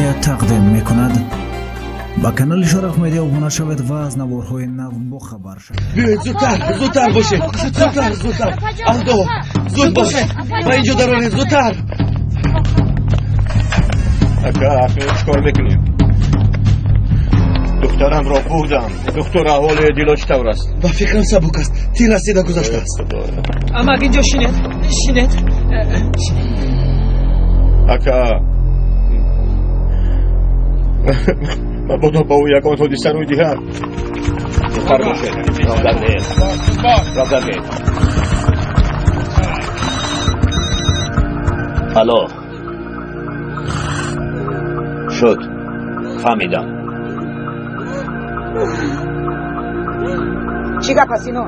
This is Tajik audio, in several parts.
Медиа тақдим мекунад. Ба канали Шараф Медиа обуна шавед ва аз наворҳои нав бохабар шавед. Биёед, зудтар, зудтар бошед, зудтар, зудтар, алдо, зуд бошед, ба инҷо дароред, зудтар. Ака, акнун чӣ кор мекунем? Духтарамро бурдам. Духтур, аҳволи Дило чӣ тавр аст? Ба фикрам, сабук аст, тир расида гузаштааст. Амак, инҷо шинед, шинед. Ака, мабодо ба ӯ ягон ҳодиса рӯй диҳад. Зудтар бошед, роҳ гардед, роҳ гардед. Алло, шуд, фаҳмидам. Чӣ гап аст, ино?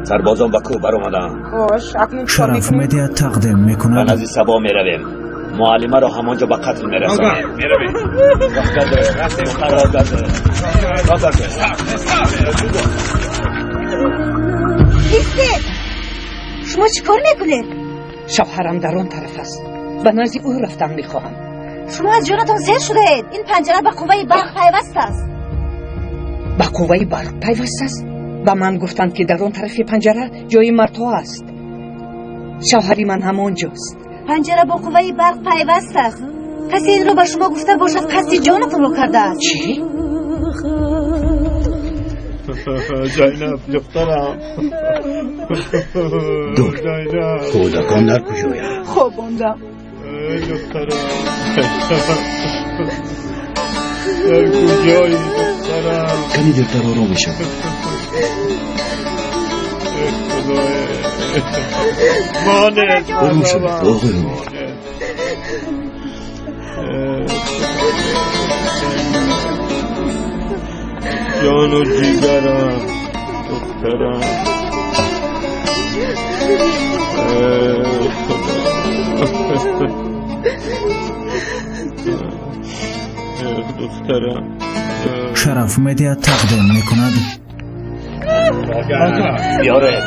Сарбозон ба кӯҳ баромаданд. Хош, акнун чӣ кор Шараф мекунем? Медиа тақдим Ба мекунад. назди Сабо меравем, муаллимаро ҳамон ҷо ба қатл мерасонем. Меравем, роҳ гардед, роҳ гардед, роҳ гардед. Истед! Шумо чӣ кор мекунед? Шавҳарам дар он тараф аст, ба назди ӯ рафтан мехоҳам. Шумо аз ҷонатон зер шудаед. Ин панҷара ба қувваи барқ пайваст аст. Ба қувваи барқ пайваст аст? Ба ман гуфтанд, ки дар он тарафи панҷара ҷои мардҳо аст. Шавҳари ман ҳамон ҷост. Панҷара бо қувваи барқ пайваст аст. Касе инро ба шумо гуфта бошад, қасди ҷонатонро кардааст. Чӣ? Зайнаб, духтарам. Дур. Зайнаб. Кӯдакон дар куҷоянд? Хобондам. Эй, духтарам, дар куҷои, духтарам? Каме дертар ором мешавад. Эй, худоё, монед. Ором шавед, оғои Умед. Монед. Эй, ҷону ҷигарам, духтарам. Эй, худо. Эй, духтарам. Шараф Медиа тақдим мекунад. Биёред,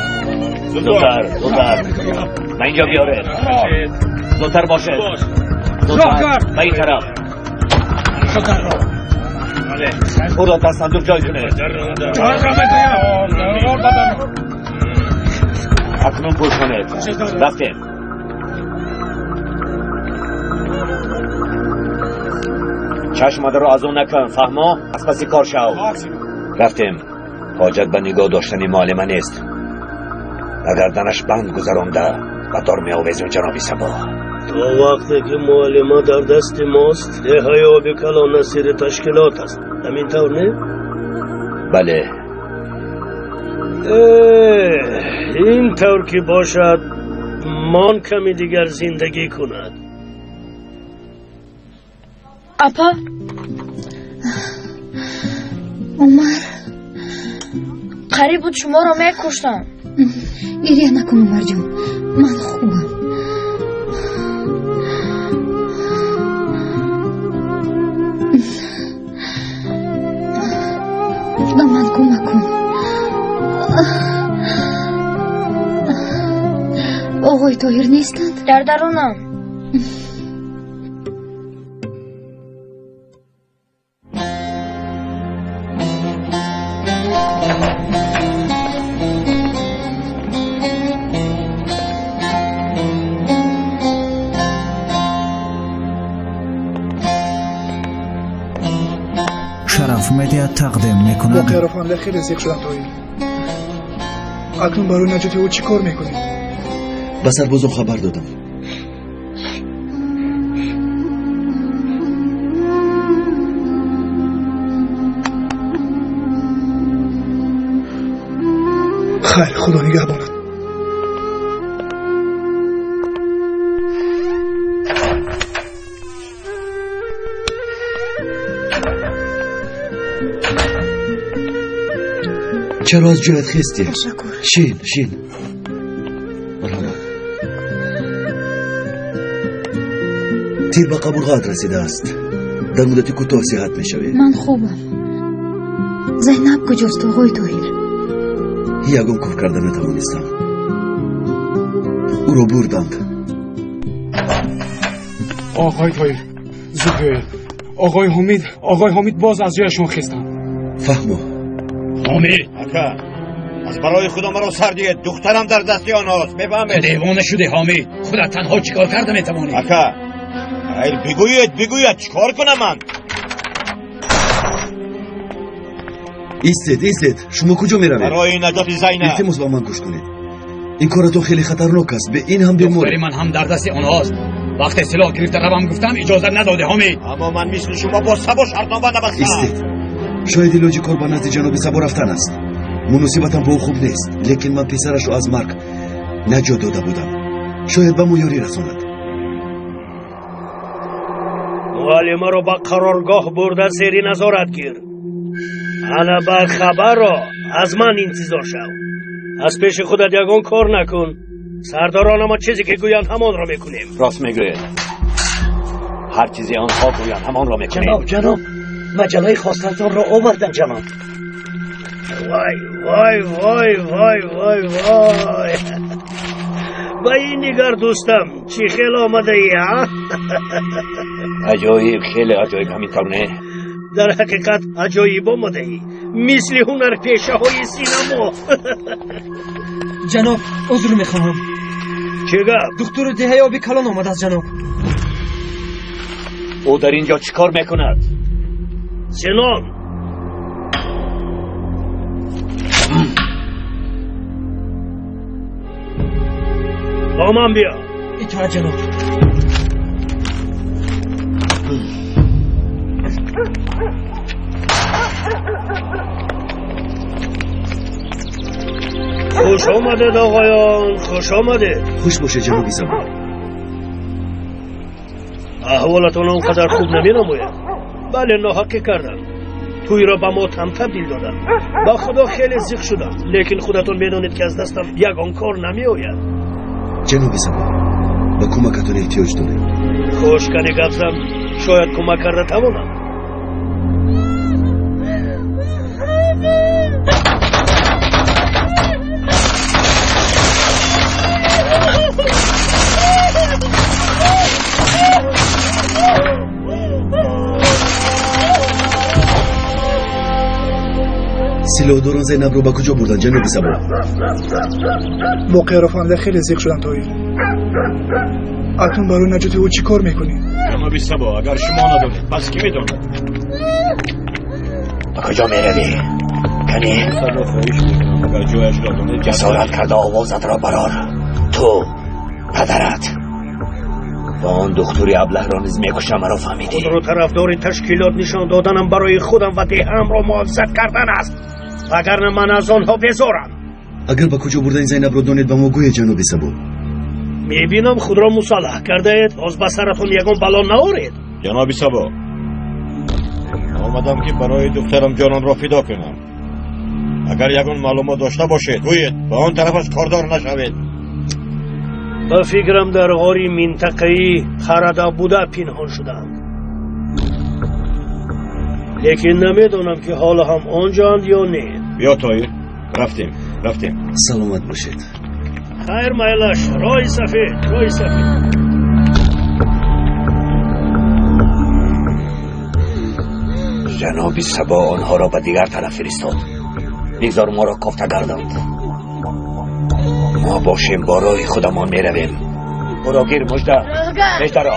зудтар, зудтар, ба инҷо биёред, зудтар бошед, зудтар, ба ин тараф. ӯро дар сандуқ ҷой кунед. Акнун пӯшонед, рафтем. Чашмадаро аз он накун, фаҳмо? Аз паси кор шав. Рафтем. Ҳоҷат ба нигоҳ доштани муаллима нест. Ба гарданаш банд гузаронда, ба дор меовезем, ҷаноби Сабо. То вақте ки муаллима дар дасти мост, деҳаи Оби Калон асири ташкилот аст, ҳамин тавр не? Бале. Ин тавр ки бошад, мон ками дигар зиндагӣ кунад. Апа. Умар. Қариб буд шуморо мекуштам. Гиря накун, Умарҷон, ман хубам. Ба ман кӯмак кун. Оғои Тоҳир нестанд? Дар дарунам. Шараф Медиа тақдим мекунад. Воқеаро фаҳмида, хеле зиқ шудам, Тоҳир. Акнун барои наҷоти ӯ чӣ кор мекунем? Ба сарбозон хабар додам. Хайр, Худо нигаҳбонад. Чаро аз ҷоят хестӣ? Ташаккур. Шин, шин, марҳамат. Тир ба қабурғаат расидааст, дар муддати кӯтоҳ сиҳат мешавед. Ман хубам. Зайнаб куҷост, оғои Тоҳир? Ягон кор карда натавонистам, ӯро бурданд. Оғои Тоҳир, зуд биёед. Оғои Ҳомид, оғои Ҳомид боз аз ҷояшон хестанд. Фаҳмо. Ҳомид! Ака, аз барои худо маро сар диҳед, духтарам дар дасти онҳост, мефаҳмед? Ту девона шудӣ Ҳомид, худат танҳо чӣ кор карда метавонӣ? Ака, хайр бигӯед, бигӯед, чӣ кор кунам ман? Истед, истед, шумо куҷо меравед? Барои наҷоти Зайнаб. Илтимос ба ман гӯш кунед. Ин коратон хеле хатарнок аст, бе ин ҳам бемор. Духтари ман ҳам дар дасти онҳост. Вақте силоҳ гирифта равам гуфтам, иҷозат надодӣ Ҳомид. Аммо ман мисли шумо бо Сабо шартнома набастам. Истед. Шояд илоҷи кор ба назди ҷаноби Сабо рафтан аст. Муносибатам бо ӯ хуб нест, лекин ман писарашро аз марг наҷот дода будам. Шояд ба мо ёрӣ расонад. Муаллимаро ба қароргоҳ бурда зери назорат гир. Ана бар хабарро аз ман интизор шав. Аз пеши худат ягон кор накун. Сардорон мо чизе ки гӯянд ҳамонро мекунем. Рост мегӯед. Ҳар чизе онҳо гӯянд ҳамонро мекунем. Ҷаноб, ҷаноб, маҷаллаи хостатонро овардам, ҷаноб. Вой, вой, вой, вой, вой, вой. Ба ин нигар дӯстам, чӣ хел омадаӣ, а? Аҷоиб, хеле аҷоиб, ҳамин тавр не? Дар ҳақиқат аҷоиб омадаӣ, мисли ҳунарпешаҳои синамо. Ҷаноб, узр мехоҳам. Чӣ гап? Духтури деҳаи оби калон омадааст, ҷаноб. Ӯ дар ин ҷо чӣ кор мекунад? Зинон! Бо ман биё. Итоат, ҷаноб. Хуш омадед, оғоён, хуш омадед. Хуш бошед, ҷаноби Сабо. Аҳволатон он қадар хуб наменамояд. Бале, ноҳаққӣ кардам. Тӯйро ба мотам табдил додам. Ба худо хеле зиқ шудам, лекин худатон медонед, ки аз дастам ягон кор намеояд. Ҷаноби Сабо, ба кӯмакатон эҳтиёҷ дорем. Хуш, кане гап зан, шояд кӯмак карда тавонам. Силоҳдорон Зайнабро ба куҷо бурданд, ҷаноби Сабо? Воқеаро фаҳмида хеле зиқ шудам, Тоҳир. Акнун барои наҷоти ӯ чӣ кор мекунӣ? Ҷаноби Сабо, агар шумо надонед, пас кӣ медонад? Ба куҷо меравӣ? Кани? Сабо, хоҳиш мекунам, агар ҷояшро донед, ҷасорат карда овозатро барор. Ту, падарат ва он духтури аблаҳро низ мекушам, маро фаҳмидӣ? Худро тарафдори ташкилот нишон доданам барои худам ва деҳаамро муҳофизат кардан аст. Вагарна ман аз онҳо безорам. Агар ба куҷо бурдани Зайнабро донед, ба мо гӯед, ҷаноби Сабо. Мебинам худро мусаллаҳ кардаед, боз ба саратон ягон бало наоред. Ҷаноби Сабо, омадам ки барои духтарам ҷонамро фидо кунам. Агар ягон маълумот дошта бошед, гӯед, ба он тарафаш кордор нашавед. Ба фикрам дар ғори минтақаи Харада буда пинҳон шудаанд. Лекин намедонам ки ҳоло ҳам он ҷоанд ё не. Биё Тоҳир, рафтем, рафтем. Саломат бошед. Хайр, майлаш, роҳи сафед, роҳи сафед. Ҷаноби Сабо онҳоро ба дигар тараф фиристод. Бигзор моро кофта гарданд. Мо бошем бо роҳи худамон меравем. Ӯро гир, Мужда. Беҳтаро.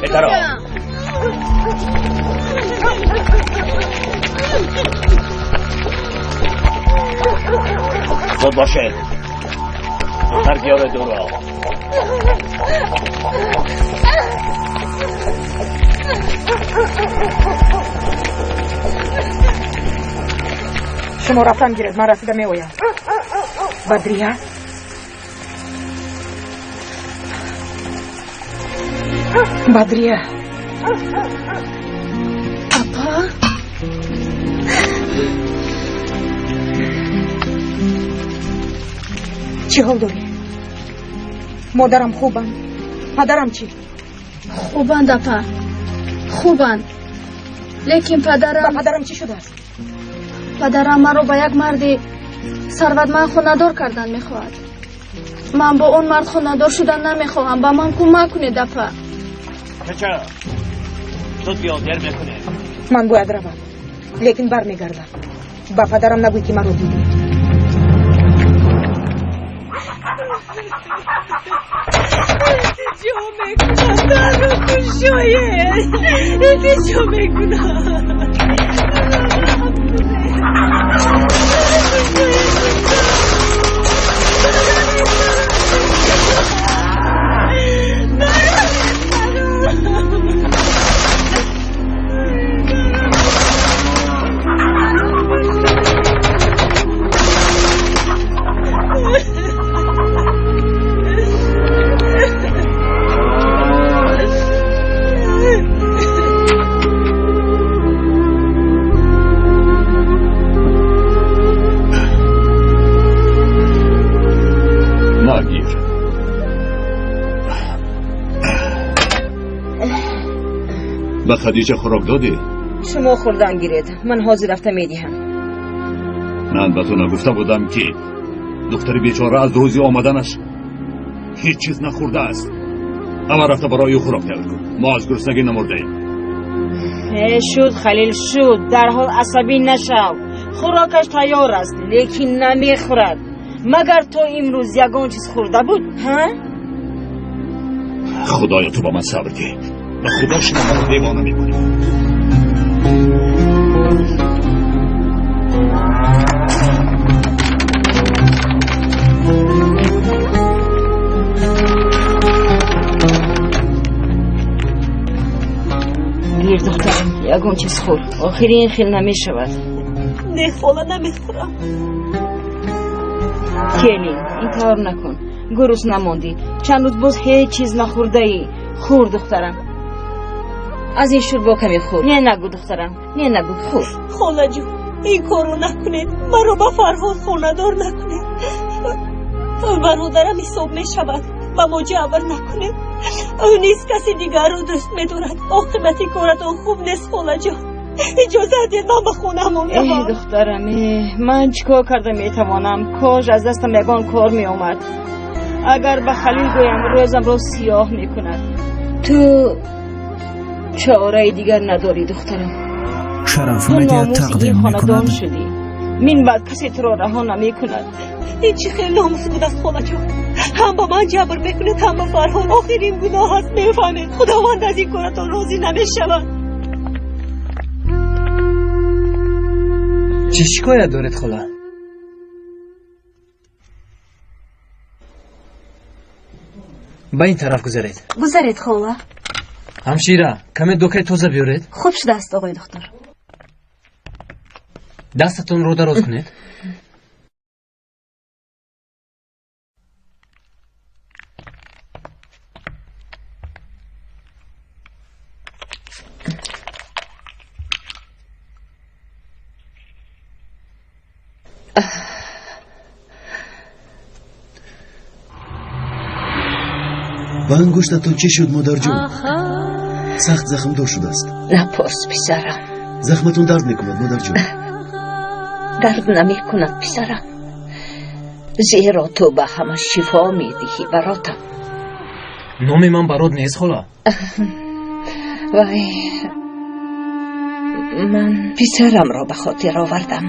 Беҳтаро. Зуд бошед. Зудтар биёред ӯро. Шумо рафтан гиред, ман расида меоям. Бадрия? Бадрия. Апа? Чӣ ҳол дорӣ? Модарам хубанд? Падарам чӣ? Хубанд, апа, хубанд. Лекин падарам... Ба падарам чӣ шудааст? Падарам маро ба як марди сарватманд хонадор кардан мехоҳад. Ман бо он мард хонадор шудан намехоҳам. Ба ман кӯмак кунед, апа. Чача, Зуд биё, дер мекунем. Ман бояд равам, лекин бармегардам. Ба падарам нагӯй, ки маро дидӣ. Илтиҷо мекунам, дарро кушоед. Илтиҷо мекунам. Нагир. Ба Хадиҷа хӯрок додӣ? Шумо хӯрдан гиред, ман ҳозир рафта медиҳам. Ман ба ту нагуфта будам, ки духтари бечора аз рӯзи омаданаш ҳеҷ чиз нахӯрдааст. Аввал рафта барои ӯ хӯрок тайёр кун. Мо аз гуруснагӣ намурдаем. Э, шуд, Халил, шуд. Дарҳол асабӣ нашав. Хӯрокаш тайёр аст, лекин намехӯрад. Магар то имрӯз ягон чиз хӯрда буд, ҳа? Худоё, ту ба ман сабр деҳ. Ба Худо, шумо маро девона мекунӣ. Гир, духтарам, ягон чиз хӯр. Охири ин хел намешавад. Не, хола, намехӯрам. Келин, ин тавр накун. Гурусна намондӣ. Чанд рӯз боз ҳеҷ чиз нахӯрдаӣ. Хӯр, духтарам. Аз ин шӯрбо каме хӯр. Не нагӯ, духтарам, не нагӯ, хӯр. Холаҷон, ин корро накунед. Маро ба Фарҳод хонадор накунед. Бародарам ҳисоб мешавад. Ба мо ҷабр накунед. Ӯ низ каси дигарро дӯст медорад. Оқибати коратон хуб нест, холаҷон. Иҷозат диҳед, ман ба хонаамон равам. Э, духтарам, э, ман чӣ кор карда метавонам? Кош аз дастам ягон кор меомад. Агар ба Халил гӯям, рӯзамро сиёҳ мекунад. Ту чораи дигар надорӣ, духтарам. Шараф Ту Медиа номуси тақдим ин хонадон мекунад. шудӣ. Мин баъд касе туро раҳо намекунад. Ин чӣ хел номус будааст, холаҷон? Ҳам ба ман ҷабр мекунед, ҳам ба Фарҳод. Охир ин гуноҳ аст, мефаҳмед. Худованд аз ин коратон розӣ намешавад. Чӣ шикоят доред, хола? Ба ин тараф гузаред. Гузаред, хола. Ҳамшира, каме докаи тоза биёред. Хуб шудааст, оғои духтур. Дастатонро дароз кунед. Ба ангуштатон чӣ шуд, модарҷон? Сахт захмдор шудааст. Напурс, писарам. Захматон дард мекунад, модарҷон? Дард намекунад, писарам, зеро ту ба ҳама шифо медиҳӣ, баротам. Номи ман Барот нест, хола. Вай, ман писарамро ба хотир овардам.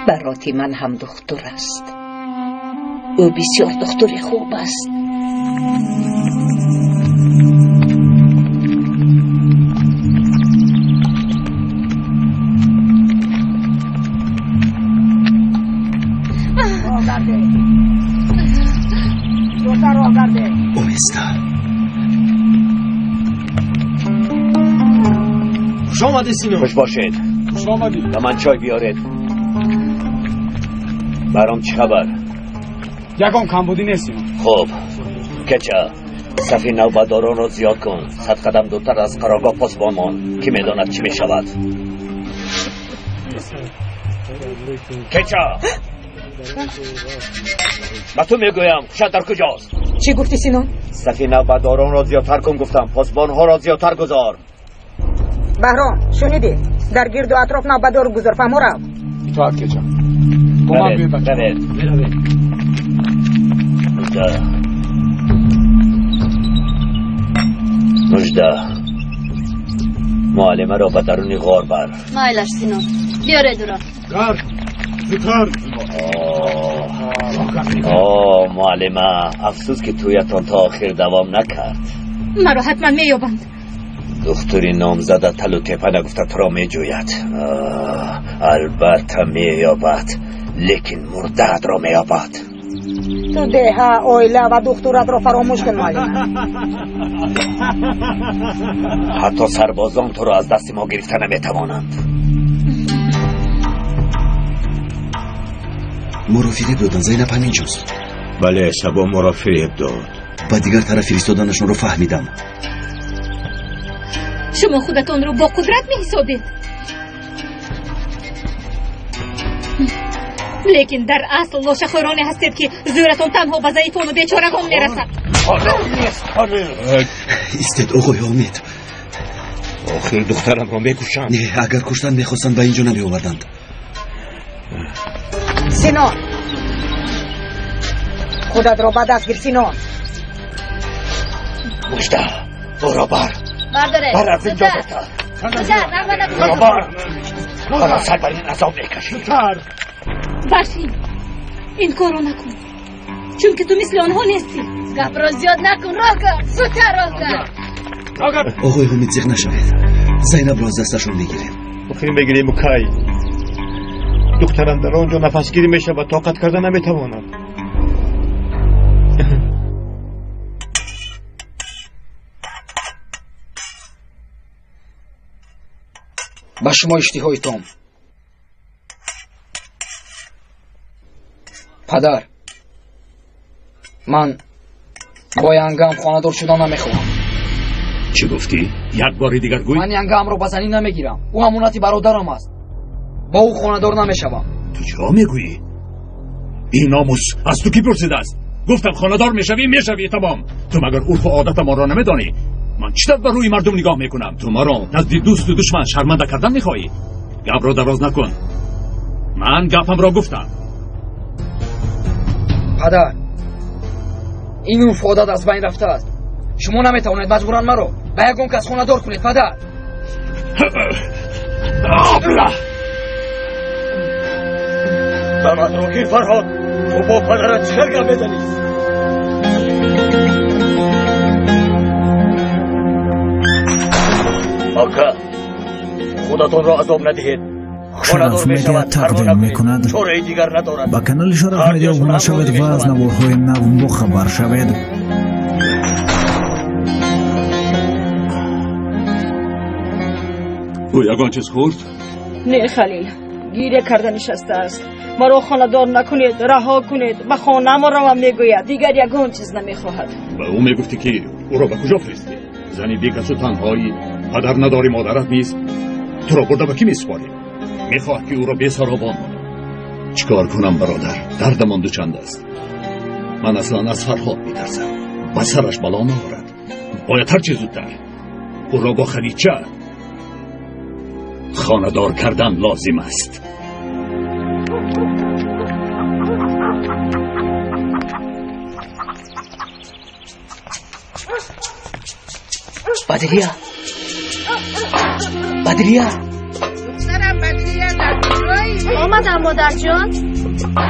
Бароти ман ҳам духтур аст. Ӯ бисёр духтури хуб аст. Оҳиста. Хуш омадӣ, Сино. Хуш бошед. Хуш омадӣ. Ба ман чой биёред. Баром чӣ хабар? Ягон камбудӣ нест, Сино. Хуб, кеча, сафи навбатдоронро зиёд кун. 100 қадам дуртар аз қароргоҳ посбон мон, кӣ медонад чӣ мешавад. Кеча, ба ту мегӯям, хушат дар куҷост? Чӣ гуфтӣ, Сино? Сафи навбатдоронро зиёдтар кун, гуфтам. Посбонҳоро зиёдтар гузор. Баҳром, шунидӣ? Дар гирду атроф навбатдор гузор, фаҳмо, рав. Итоат, кеча. Бо ман биёед, бача. Равед. Мужда, мужда. Муаллимаро ба даруни ғор бар. Майлаш, Сино, биёред ӯро. Гар, зудтар. О, муаллима, афсӯс ки тӯятон то охир давом накард. Маро ҳатман меёбанд. Духтури номзада талу тепа нагуфта туро меҷӯяд. Албатта меёбад, лекин мурдаатро меёбад. Ту деҳа, оила ва духтуратро фаромӯш кун, муаллима. Ҳатто сарбозон туро аз дасти мо гирифта наметавонанд. Моро фиреб доданд, Зайнаб ҳамин ҷост. Бале, Сабо моро фиреб дод. Ба дигар тараф фиристоданашонро фаҳмидам. Шумо худатонро бо қудрат меҳисобед, лекин дар асл лошахӯроне ҳастед, ки зӯратон танҳо ба заифону бечорагон мерасад. Истед, оғои Ҳомид. Охир духтарамро мекушанд. Не, агар куштан мехостанд, ба ин ҷо намеоварданд. Сино, худатро ба даст гир, Сино. Мужда, ӯро бар. Бардоред. Бар аз инҷо, духтар. Ӯро бар. Ҳоло сар бар ин азоб мекашӣ. Барфин, ин корро накун, чунки ту мисли онҳо нестӣ. Гапро зиёд накун, роҳ кард, зудтар роҳ кард. Оғои Ҳомид, зиқ нашавед, Зайнабро аз дасташон мегирем. Охир мегирему кай? Духтарам дар он ҷо нафасгирӣ мешавад, тоқат карда наметавонад. Ба шумо иштиҳои том. Падар, ман бо янгам хонадор шуда намехоҳам. Чӣ гуфтӣ? Як бори дигар гӯй. Ман янгамро ба занӣ намегирам. Ӯ амонати бародарам аст, бо ӯ хонадор намешавам. Ту чиҳо мегӯӣ? Биномус, аз ту кӣ пурсидааст? Гуфтам хонадор мешавӣ, мешавӣ, тамом. Ту магар урфу одатамонро намедонӣ? Ман чӣ тавр ба рӯи мардум нигоҳ мекунам? Ту маро назди дӯсту душман шарманда кардан мехоҳӣ? Гапро дароз накун, ман гапамро гуфтам. Падар, ин урфу одат аз байн рафтааст. Шумо наметавонед маҷбуран маро ба ягон кас хонадор кунед, падар. Абла! Ба ман рокӣ, Фарҳод, ту бо падарат чӣ хел гап мезанӣ? Ака, худатонро азоб надиҳед. Шараф Медиа тақдим мекунад. Чораи дигар надорад. Ба канали Шараф Медиа обуна шавед ва аз наворҳои нав бохабар шавед. Ӯ ягон чиз хӯрд? Не, Халил, гиря карда нишастааст. Маро хонадор накунед, раҳо кунед, ба хонаам равам, мегӯяд. Дигар ягон чиз намехоҳад. Ба ӯ мегуфтӣ, ки ӯро ба куҷо фиристӣ? Зани бекасу танҳоӣ, падар надорӣ, модарат нест. Туро бурда ба кӣ месупорӣ? Мехоҳад, ки ӯро бесаробон монад. Чӣ кор кунам, бародар? Дардамон дучанд аст. Ман аслан аз Фарҳод метарсам, ба сараш бало наорад. Бояд ҳарчи зудтар ӯро бо Хадича хонадор кардан лозим аст. Бадрия, Бадрия! Духтарам Бадрия, дар куҷоӣ? Омадам, модарҷон.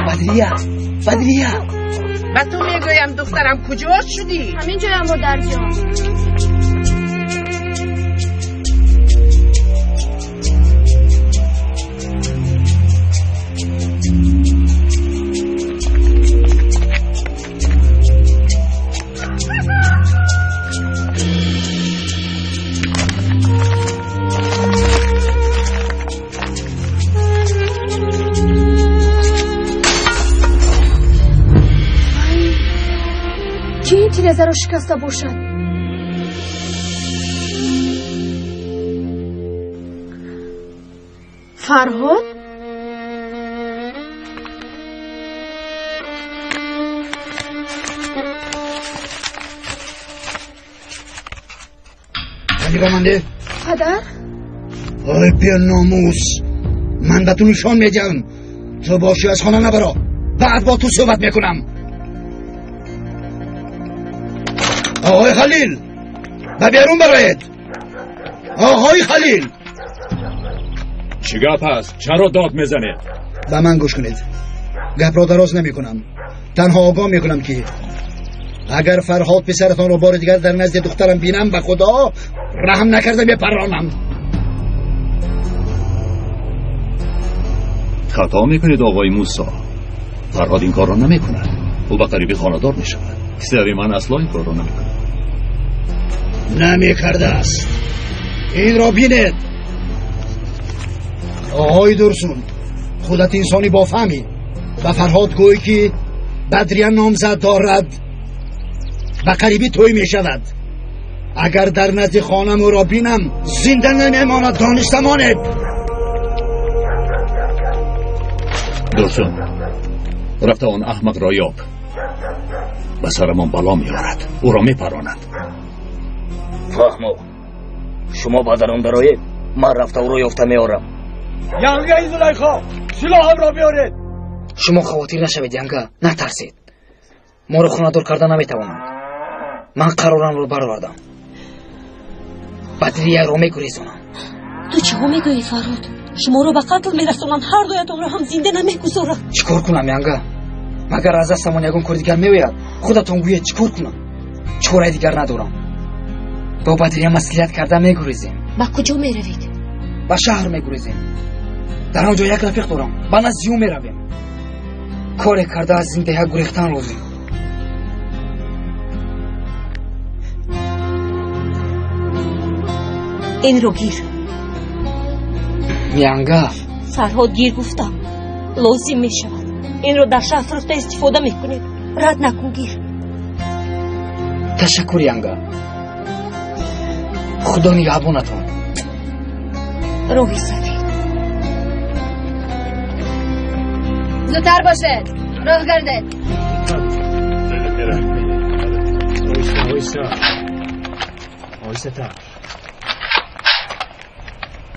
Бадрия, Бадрия! Ба ту мегӯям, духтарам, куҷо шудӣ? Ҳамин ҷоям, модарҷон. Ки ин тирезаро шикаста бошад? Фарҳод? Нигоҳманде. Падар. Ой, беномус, ман ба ту нишон медиҳам. Ту бошӣ, аз хона набаро, баъд бо ту суҳбат мекунам. Оғои Халил, ба берун бароед. Оғои Халил! Чӣ гап аст? Чаро дод мезанед? Ба ман гӯш кунед. Гапро дароз намекунам. Танҳо огоҳ мекунам ки агар Фарҳод писаратонро бори дигар дар назди духтарам бинам, ба Худо раҳм накарда мепаронам. Хато мекунед, оғои Мусо. Фарҳод ин корро намекунад. Ӯ ба қариби хонадор мешавад. Писари ман асло ин корро намекунад. Намекардааст. Инро бинед. Оғои Дурсун, худат инсони бофаҳмӣ. Ба Фарҳод гӯй ки Бадрия номзад дорад, ба қарибӣ тӯй мешавад. Агар дар назди хонам ӯро бинам, зинда намемонад, дониста монед. Дурсун, рафта он аҳмақро ёб. Ба сарамон бало меорад, ӯро мепаронад. Фаҳмо, шумо ба дарун дароед, ман рафта ӯро ёфта меорам. Янгаи Зулайхо, силоҳамро биёред. Шумо хавотир нашавед, янга, натарсед. Моро хонадор карда наметавонанд. Ман қарорамро баровардам. Бадрияро мегурезонам. Ту чиҳо мегӯӣ, Фарҳод? Шуморо ба қатл мерасонанд, ҳар дуятонро ҳам зинда намегузоранд. Чӣ кор кунам, янга? Магар аз дастамон ягон кори дигар меояд? Худатон гӯед, чӣ кор кунам? Чораи дигар надорам. Бо Бадрия маслиҳат карда мегурезем. Ба куҷо меравед? Ба шаҳр мегурезем. Дар он ҷо як рафиқ дорам, ба назди ӯ меравем. Коре карда аз ин деҳа гурехтан лозим. Инро гир. Янга. Фарҳод, гир гуфтам. Лозим мешавад. Инро дар шаҳр фурӯхта истифода мекунед. Рад накун, гир. Ташаккур, янга. Худо нигаҳбонатон. Роҳи сафед. Зудтар бошед, роҳ гардед.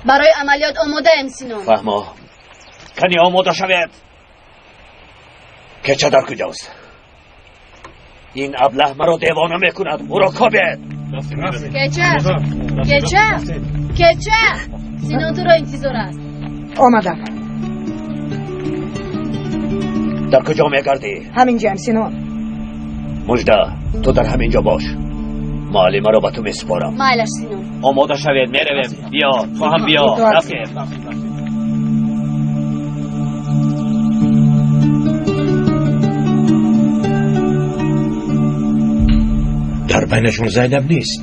Барои амалиёт омодаем, Сино. Фаҳмо, кани омода шавед. Кеча дар куҷост? Ин аблаҳ маро девона мекунад. Ӯро кобед. Кеча, кеча, кеча, Сино туро интизор аст. Омадам. Дар куҷо мегардӣ? Ҳаминҷоям, Сино. Мужда, ту дар ҳамин ҷо бош. Муаллимаро ба ту месупорам. Майлаш, Сино. Омода шавед, меравем. Биё, ту ҳам биё. Рафтем. Дар байнашон Зайнаб нест.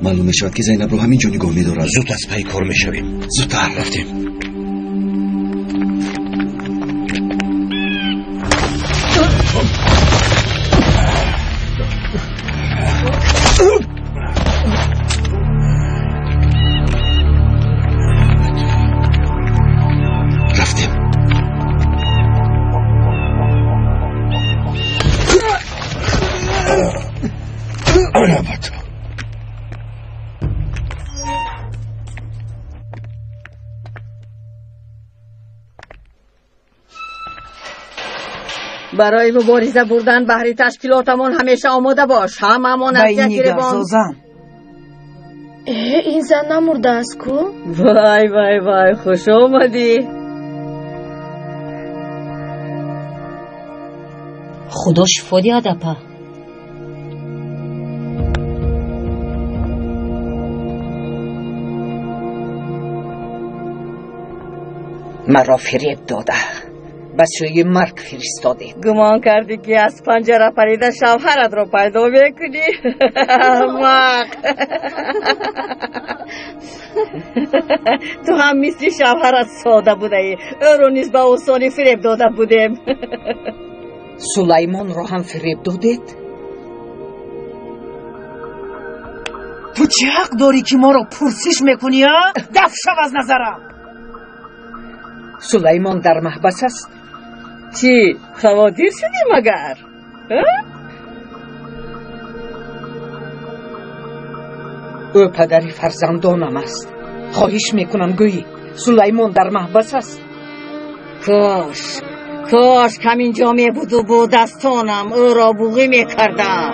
Маълум мешавад ки Зайнабро ҳамин ҷо нигоҳ медорад. Зуд аз пайи кор мешавем. Зудтар. Рафтем. Рафтем. Ана ба ту. Барои мубориза бурдан баҳри ташкилотамон ҳамеша омода бош. Ҳамамон аз як гиребон. Ин зан намурдааст ку? Вай, вай, вай, хуш омадӣ. Худо шифо диҳад, апа. Маро фиреб дода, ба сӯи марг фиристодед. Гумон кардӣ ки аз панҷара парида шавҳаратро пайдо мекунӣ? Аҳмақ! Ту ҳам мисли шавҳарат сода будаӣ. Ӯро низ ба осонӣ фиреб дода будем. Сулаймонро ҳам фиреб додед? Ту чӣ ҳақ дорӣ ки моро пурсиш мекунӣ, а? Даф шав аз назарам. Сулаймон дар маҳбас аст. Чӣ, хавотир шудӣ магар? Ӯ падари фарзандонам аст. Хоҳиш мекунам, гӯӣ Сулаймон дар маҳбас аст. Кош, кош ҳаминҷо мебуду бо дастонам ӯро буғӣ мекардам.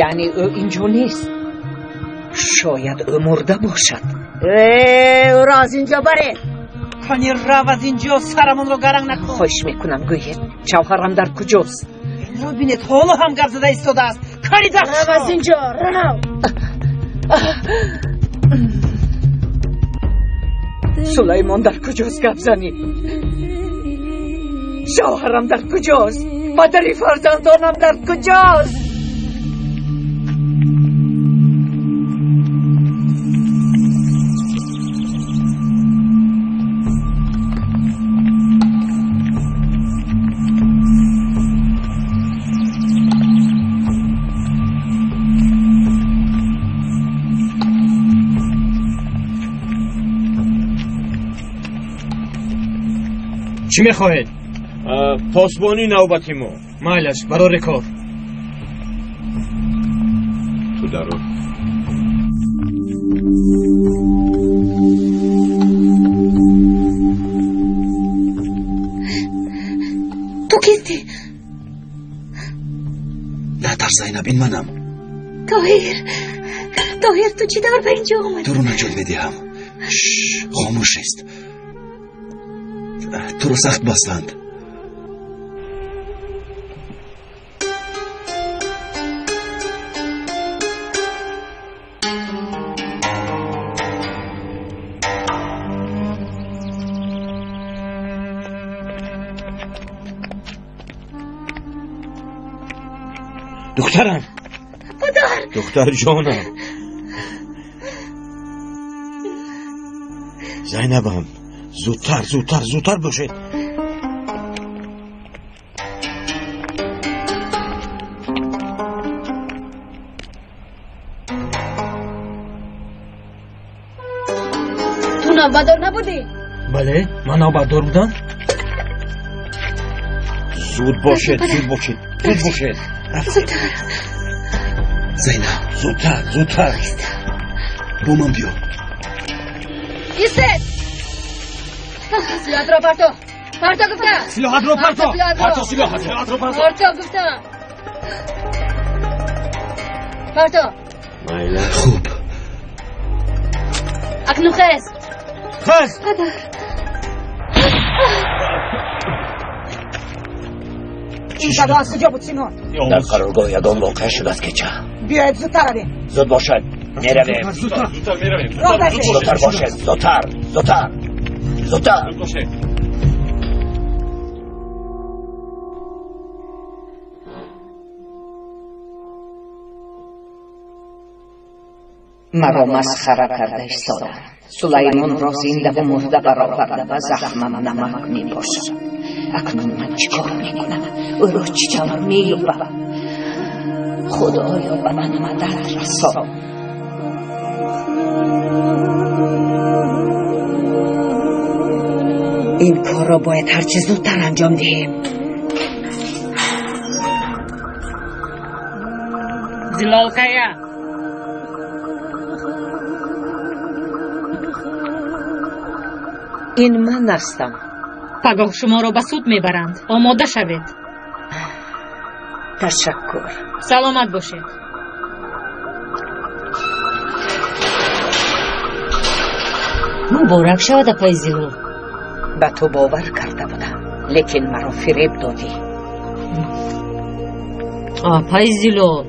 Яъне ӯ инҷо нест? Шояд ӯ мурда бошад. Ӯро аз инҷо баред. Кани рав аз инҷо, сарамонро гаранг накун. Хоҳиш мекунам, гӯед, шавҳарам дар куҷост? Инро бинед, ҳоло ҳам гап зада истодааст. Кани дафт рав аз инҷо, рав. Сулаймон дар куҷост? Гап занӣ. Шавҳарам дар куҷост? Падари фарзандонам дар куҷост? Чӣ мехоҳед? Посбонӣ навбати мо. Майлаш, барори кор. Ту даро. Ту кистӣ? Натарс, Зайнаб, ин манам. Тоҳир, Тоҳир, ту чӣ тавр ба инҷо омадӣ? Туро наҷот медиҳам. Хомӯш аст. Туро сахт бастанд. Духтарам. Падар. Духтар ҷонам. Зайнабам, зудтар, зудтар, зудтар бошед. Ту навбатдор набудӣ? Бале, ман навбатдор будам. Зуд бошед, зуд бошед, зуд бошед. Зудтар. Зайнаб, зудтар, зудтар. Бо ман биё. Истед! Силоҳатро парто! Парто гуфтам! Силоҳатро парто! Парто силоҳатро! Парто гуфтам! Парто! Майла. Хуб. Акнун хез! Хез! Падар! Ин садо аз куҷо буд, Симон? Дар қароргоҳ ягон воқеа шудааст кеча. Биёед зудтар равем. Зуд бошад, меравем. Зудтар меравем. Зудтар бошед, зудтар, зудтар, зудтар. Маро масхара карда истоданд. Сулаймонро зиндаву мурда бароварда ба захмам намак мепошад. Акнун ман чӣ кор мекунам? Ӯро чӣ тавр меёбам? Худоё, ба ман мадад расон. Ин корро бояд ҳарчи зудтар анҷом диҳем. Зилолкая! Ин ман ҳастам. Пагоҳ шуморо ба суд мебаранд. Омода шавед. Ташаккур. Саломат бошед. Муборак шавад, апаи Зилол. Ба ту бовар карда будам, лекин маро фиреб додӣ. Апаи Зилол,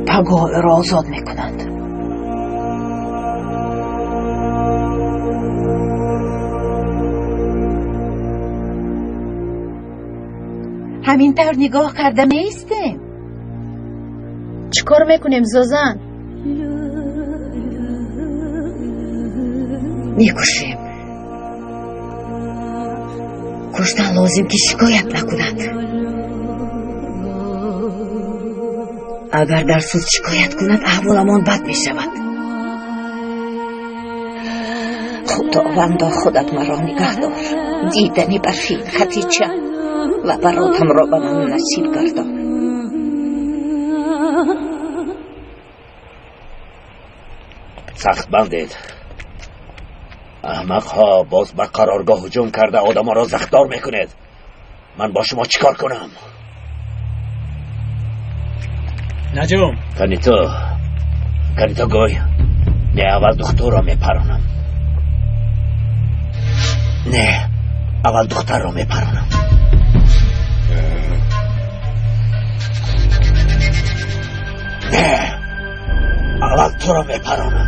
пагоҳ ӯро озод мекунанд. Ҳамин тавр нигоҳ карда меистем. Чӣ кор мекунем, Зозан? Мекушем. Куштан лозим ки шикоят накунад. Агар дар суд шикоят кунад, аҳволамон бад мешавад. Худовандо, худат маро нигаҳдор. Дидани барфин Хатича ва баротамро ба ман насиб гардон. Сахт бандед. Аҳмақҳо, боз ба қароргоҳ ҳуҷум карда одаморо захмдор мекунед. Ман бо шумо чӣ кор кунам? Наҷум. Кани ту, кани ту гӯй. Не, аввал духтурро мепаронам. Не, аввал духтарро мепаронам. Не, аввал туро мепаронам.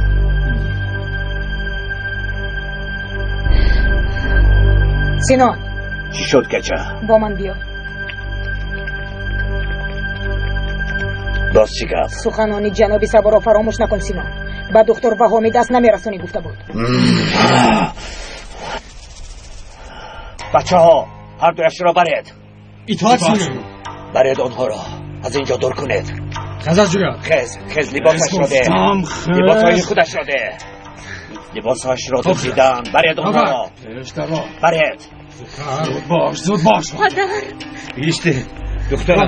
Сино. Чӣ шуд, кача? Бо ман биё. Боз чӣ гап? Суханони ҷаноби Саборо фаромӯш накун, Сино. Ба духтур Ваҳомӣ даст намерасонӣ гуфта буд. Бачаҳо, ҳар дуяшро баред. Итоат, Сино. Баред онҳоро. Аз ин ҷо дур кунед. Хез аз ҷоя. Хез, хез, либосашро деҳ. Либосҳои худашро деҳ. Либосҳояшро дуздидан. Баред онҳоро. Баред. Зуд бош, зуд бош. Падар. Истед, духтарам.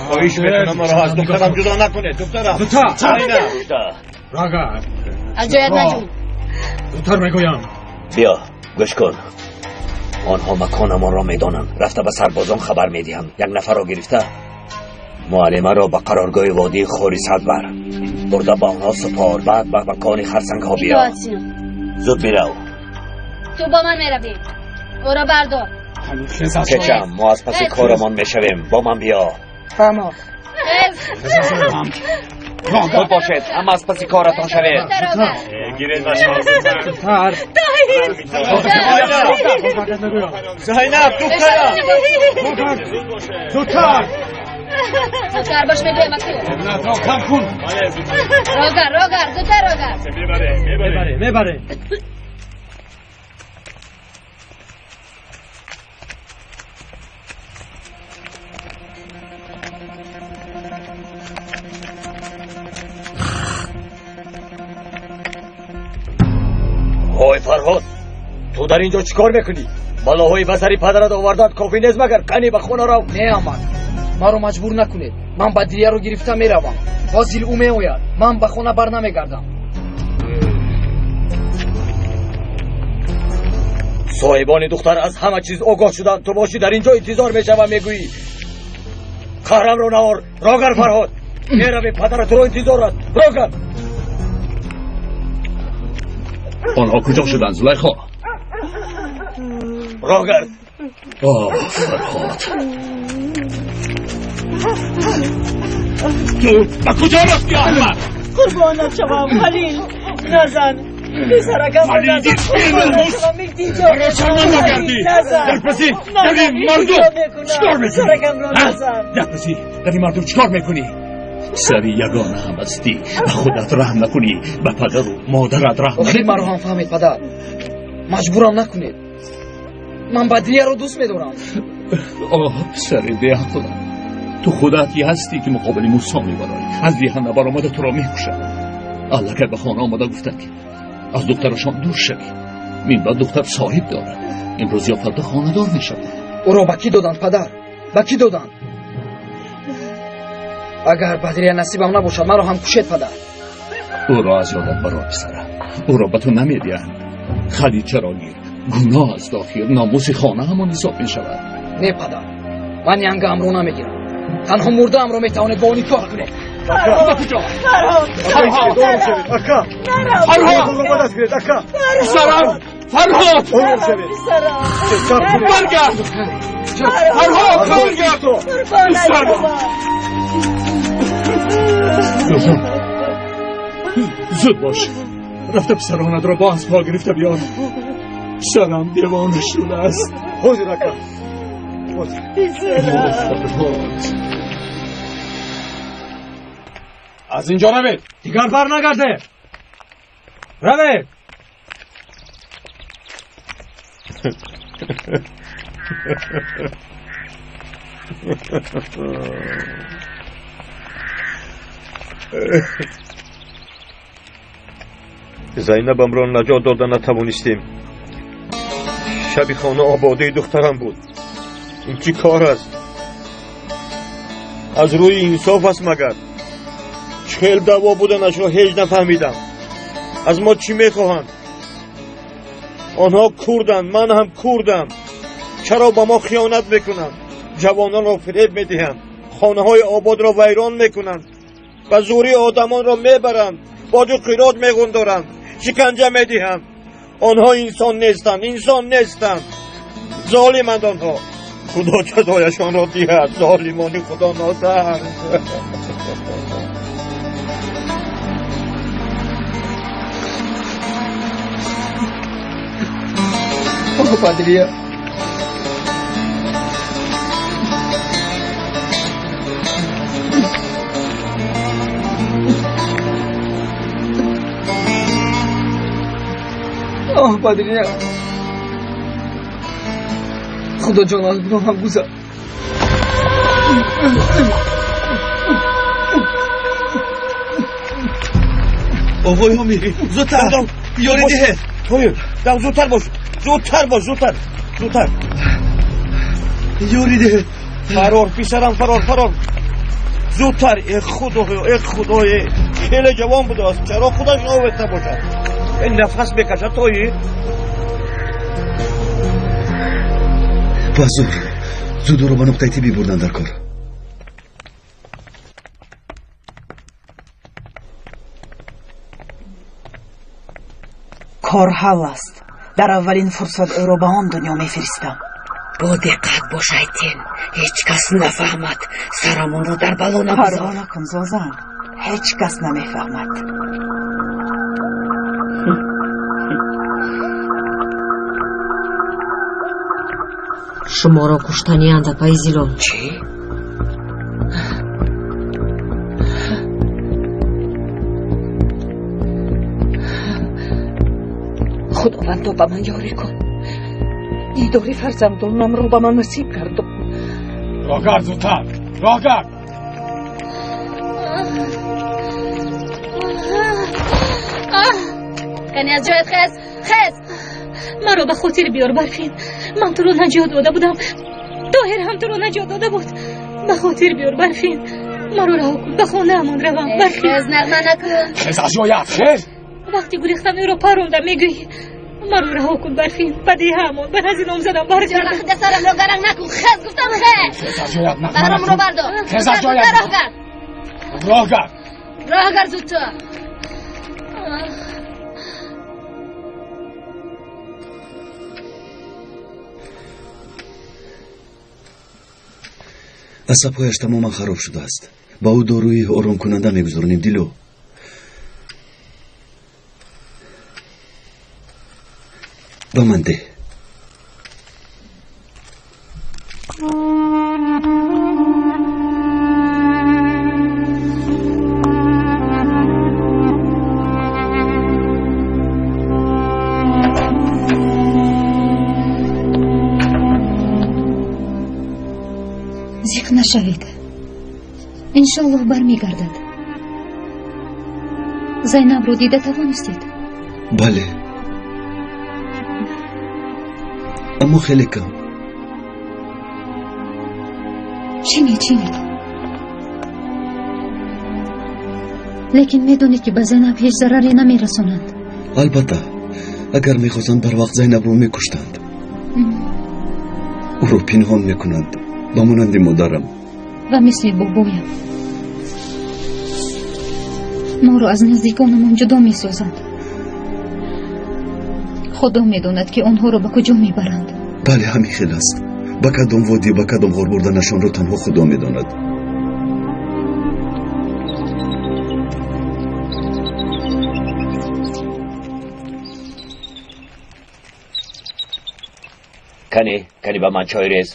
Хоҳиш мекунам маро аз духтарам ҷудо накунед, духтарам. Зудтар. Рагар. Аз ҷоят наҷум. Зудтар мегӯям. Биё, гӯш кун. Онҳо маконамонро медонанд. Рафта ба сарбозон хабар медиҳанд. Як нафарро гирифта муаллимаро ба қароргоҳи водии Хорисад бар. Бурда ба онҳо супор, баъд ба макони харсангҳо биё. Итоат, Сино. Зуд бирав. Ту бо ман меравӣ. Ӯро бардор. Кечам, мо аз паси корамон мешавем. Бо ман биё. Фаҳмо. Зуд бошед, ҳама аз паси коратон шавед. Гиред бачаҳо. Зудтар. Зайнаб, духтарам. Зудтар. Зудтар бош, мегӯям аз ту. Ро кам кун. Рогар, рогар, зудтар рогар. Мебаре, мебаре, мебаре. Ой Фарҳод, ту дар ин ҷо чӣ кор мекунӣ? Балоҳои ба сари падарат овардаат кофӣ нест магар? Қани ба хона рав. Не, амак, маро маҷбур накунед. Ман Бадрияро гирифта меравам. Ҳозир ӯ меояд. Ман ба хона бар намегардам. Соҳибони духтар аз ҳама чиз огоҳ шуданд. Ту бошӣ дар ин ҷо интизор мешавам, мегӯӣ. Қаҳрамро наор. Рогар Фарҳод. Меравем, падарат туро интизор аст. Рогар. Онҳо куҷо шуданд, Зулайхо? Рогард. Оҳ, Фарҳод. Ту ба куҷо рафтӣ, Аҳмад? Қурбонат шавам, Халил. Назан. Писаракамро назан. Қурбонат шавам, илтиҷо Маро шарманда кардӣ. Дар паси дари мардум чикор мекунӣ? Писаракамро назан. Дар паси дари мардум чикор мекунӣ? Сари ягона ҳам ҳастӣ. Ба худат раҳм накунӣ, ба падару модарат раҳм Охир маро ҳам фаҳмед, падар. Маҷбурам накунед. Ман Бадрияро дӯст медорам. Оҳ, писари беақлам. Ту худат ҳастӣ ки муқобили Мусо мебароӣ. Аз деҳа набаромада туро мекушад. Аллакай ба хона омада гуфтанд ки аз духтарашон дур шавӣ. Минбаъд духтар соҳиб дорад. Имрӯз ё фарда хонадор мешавад. Ӯро ба кӣ доданд, падар? Ба кӣ доданд? Агар Бадрия насибам набошад, маро ҳам кушед, падар. Ӯро аз ёдат барор, писарам. Ӯро ба ту намедиҳанд. Хадичаро гир. Гуноҳ аст охир. Номуси хона ҳамон ҳисоб мешавад. Не, падар, ман янгаамро намегирам. Танҳо мурдаамро метавонед бо ӯ никоҳ кунед. Ба куҷо? Фарҳод! Ака! Фарҳод! Ака! Писарам! Фарҳод! Ором шавед. Баргард! Фарҳод, баргард! Писарам! Зуд бош. Рафта писаронатро бо аспҳо гирифта биёр. Писарам девона шудааст. Ҳозир, ака. Фарҳод. Аз ин ҷо равед. Дигар бар нагарде. Равед. Зайнабамро наҷот дода натавонистем. Шаби хона ободаи духтарам буд. Ин чӣ кор аст? Аз рӯи инсоф аст магар? Чӣ хел даъво буданашро ҳеҷ нафаҳмидам. Аз мо чӣ мехоҳанд? Онҳо курданд, ман ҳам курдам. Чаро ба мо хиёнат мекунанд? Ҷавононро фиреб медиҳанд. Хонаҳои ободро вайрон мекунанд, ба зӯрӣ одамонро мебаранд, боҷу қирот мегундоранд, шиканҷа медиҳанд. Онҳо инсон нестанд, инсон нестанд, золиманд онҳо. Худо ҷазояшонро диҳад, золимони худо нотарс. Оҳ, Бадрия, оҳ, Бадрия, худо ҷон, аз гуноҳам гузар. Оғои Ҳомирӣ, зудтар ёрӣ диҳед. Дам, зудтар бош, зудтар бош, зудтар, зудтар ёрӣ диҳед. Фарор, писарам, фарор, фарор, зудтар. Э худоё, э худое, хеле ҷавон будааст, чаро худаш овехта бошад? Э, нафас мекашад тои. Ба зур зуд ӯро ба нуқтаи тиббӣ бурдан дар кор. Кор ҳал аст. Дар аввалин фурсат ӯро ба он дунё мефиристам. Бо диққат бош, Айтин, ҳеҷ кас нафаҳмад. Сарамонро дар бало нагузор. Парво накун, Зозан, ҳеҷ кас намефаҳмад. Шуморо куштанианд, апаи Зилол. Чӣ? Худовандо, ба ман ёрӣ кун. Дидори фарзандонамро ба ман насиб гардон. Роҳгард, зудтар, роҳгард. Кани аз ҷоят хез, хез. Маро ба хотир биёр, Барфин. Ман туро наҷот дода будам, Тоҳир ҳам туро наҷот дода буд. Ба хотир биёр, Барфин, маро раҳо кун, ба хонаамон равам. Барфин, хез, нағма накун. Хез аз ҷоят, хез. Вақти гурехтам ӯро парондам, мегӯӣ. Маро раҳо кун, Барфин, ба деҳаамон, ба назди номзадам баргардам. Ҷон, худа, сарамро гаранг накун. Хез гуфтам, хез. Хез аз ҷоят, нағма Баҳромро бардор. Хез аз ҷоят. Роҳ гард, роҳ гард, роҳ гард, зудтар. Асабҳояш тамоман хароб шудааст. Ба ӯ доруи оромкунанда мегузаронем. Дило, ба ман деҳ. Зиқ нашавед, иншоллоҳ бармегардад. Зайнабро дида тавонистед? Бале, аммо хеле кам. Чинед, чинед. Лекин медонед, ки ба Зайнаб ҳеҷ зараре намерасонанд. Албатта, агар мехостанд, барвақт Зайнабро мекуштанд. Ӯро пинҳон мекунанд, ба монанди модарам ва мисли бобоям. Моро аз наздиконамон ҷудо месозанд. Худо медонад, ки онҳоро ба куҷо мебаранд. Бале, ҳамин хел аст. Ба кадом водӣ, ба кадом ғор бурданашонро танҳо Худо медонад. Кани, кани, ба ман чой рез.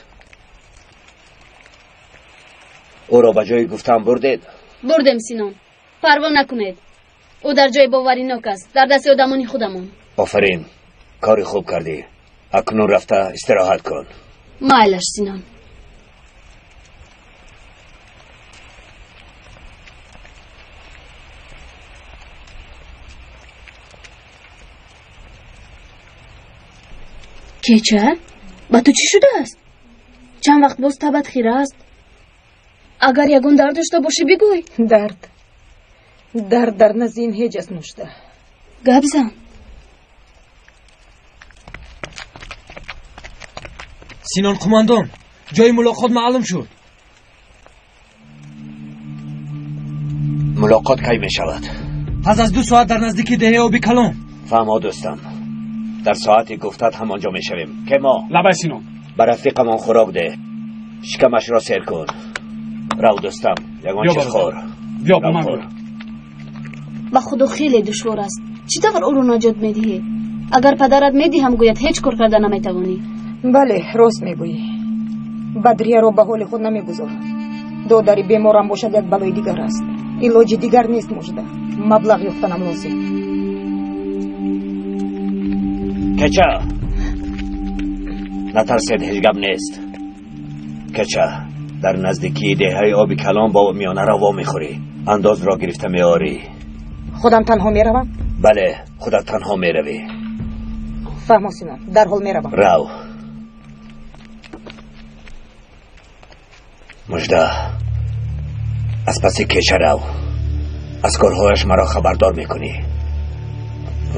Ӯро ба ҷои гуфтам бурдед? Бурдем, Синон, парво накунед. Ӯ дар ҷои боваринок аст, дар дасти одамони худамон. Офарин, кори хуб кардӣ. Акнун рафта истироҳат кун. Майлаш, Синон. Кеча, ба ту чӣ шудааст? Чанд вақт боз табат хира аст. Агар ягон дард дошта бошӣ, бигӯй. Дард, дард дар назди ин ҳеҷ аст, Мужда. Гап зан. Синон қумандон, ҷои мулоқот маълум шуд. Мулоқот кай мешавад? Пас аз 2 соат дар наздики деҳаи оби калон. Фаҳмо дӯстам, дар соати гуфтат ҳамонҷо мешавем. Кемо, лабай Сино, ба рафиқамон хӯрок деҳ, шикамашро сер кун. Рав дӯстам, ягон чиз хӯр. Биё бо ман бия. Ба худо хеле душвор аст. Чӣ тавр ӯро наҷот медиҳӣ? Агар падарат медиҳам гӯяд, ҳеҷ кор карда наметавонӣ. Бале, рост мегӯӣ. Бадрияро ба ҳоли худ намегузорам. Додари беморам бошад як балои дигар аст. Илоҷи дигар нест мужда. Маблағ ёфтанам лозим. Кеча, натарсед, ҳеҷ гап нест. Кеча, дар наздикии деҳаи оби калон бо миёнаро во мехӯрӣ. Андозро гирифта меорӣ. Худам танҳо меравам? Бале, худат танҳо меравӣ. Фаҳмо Сино, дарҳол меравам. Рав. Мужда, аз паси кеча рав. Аз корҳояш маро хабардор мекунӣ,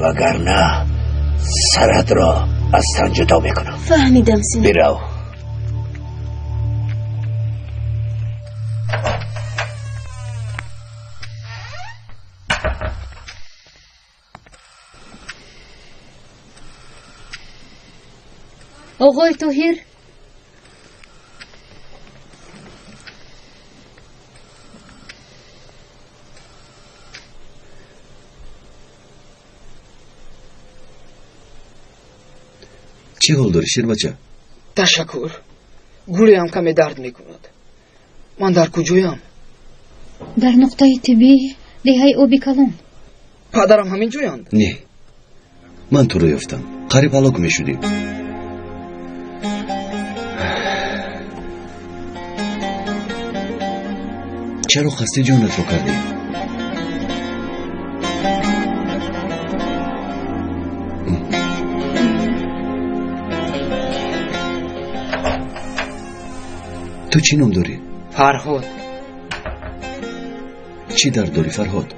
вагарна саратро аз тан ҷудо мекунам. Фаҳмидам Сино. Бирав. Оғои Тоҳир, чӣ ҳол дорӣ шербача? Ташаккур. Гулеам каме дард мекунад. Ман дар куҷоям? Дар нуқтаи тиббии деҳаи оби калон. Падарам ҳамин ҷоянд? Не, ман туро ёфтам. Қариб ҳалок мешудӣ. Чаро қасди ҷонатро кардӣ? Ту чӣ ном дорӣ? Фарҳод. Чӣ дард дорӣ Фарҳод?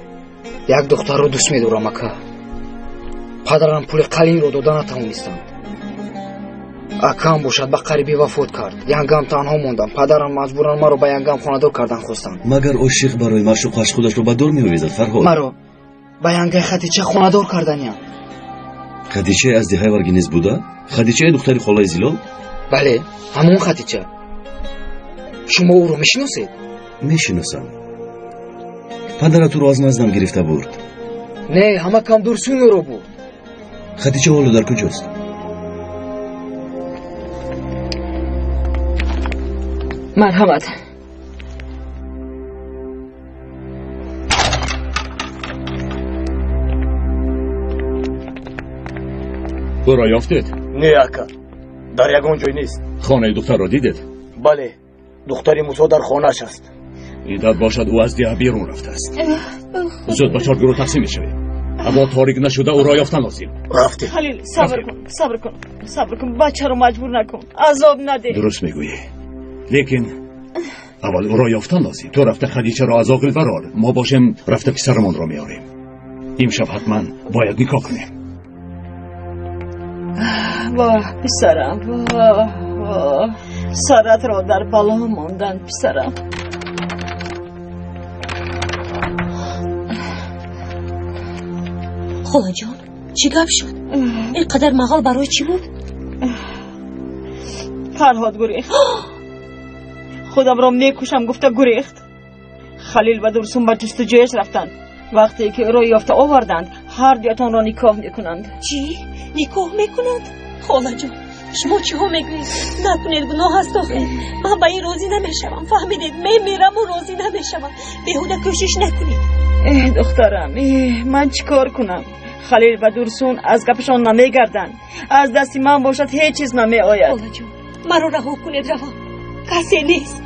Як духтарро дӯст медорам ака. Падарам пули қалинро дода натавонистанд. Акам бошад ба қарибӣ вафот кард. Янгам танҳо мондам. Падарам маҷбуран маро ба янгам хонадор кардан хостанд. Магар ошиқ барои маъшуқаш худашро ба дор меовезад Фарҳод? Маро ба янгаи Хадича хонадор карданиям. Хадичаи аз деҳаи Варгинез буда? Хадичаи духтари холаи Зилол? Бале, ҳамон Хадича. Шумо ӯро мешиносед? Мешиносам. Падарат ӯро аз наздам гирифта бурд. Не, ҳама кам Дурсун ӯро бурд. Хадича ҳоло дар куҷост? Марҳамат. Ӯро ёфтед? Не ака, дар ягон ҷой нест. Хонаи духтарро дидед? Бале, духтари Мусо дар хонааш аст. Идат бошад ӯ аз деҳа берун рафтааст. Зуд ба 4 гурӯҳ тақсим мешавем. Ҳаво торик нашуда ӯро ёфтан лозим. Рафтем. Халил, сабр кун, сабр кун, сабр кун. Бачаро маҷбур накун, азоб надеҳ. Дуруст мегӯӣ, лекин аввал ӯро ёфтан лозим. Ту рафта Хадичаро аз оғил барор, мо бошем рафта писарамонро меорем. Имшаб ҳатман бояд никоҳ кунем. Воҳ писарам, воҳ, воҳ, саратро дар бало мондан писарам. Холаҷон, чӣ гап шуд? Ин қадар мағал барои чӣ буд? Фарҳод гурехт. Худамро мекушам гуфта гурехт. Халил ва Дурсун ба ҷустуҷӯяш рафтанд. Вақте ки ӯро ёфта оварданд, ҳар дуятонро никоҳ мекунанд. Чӣ? Никоҳ мекунанд? Холаҷон, шумо чиҳо мегӯед? Накунед, гуноҳ аст охир. Ман ба ин розӣ намешавам, фаҳмидед? Мемираму розӣ намешавам. Беҳуда кӯшиш накунед. Эҳ духтарам, эҳ, ман чӣ кор кунам? Халил ва Дурсун аз гапашон намегарданд. Аз дасти ман бошад ҳеҷ чиз намеояд. Холаҷон, маро раҳо кунед, равам. Касе нест.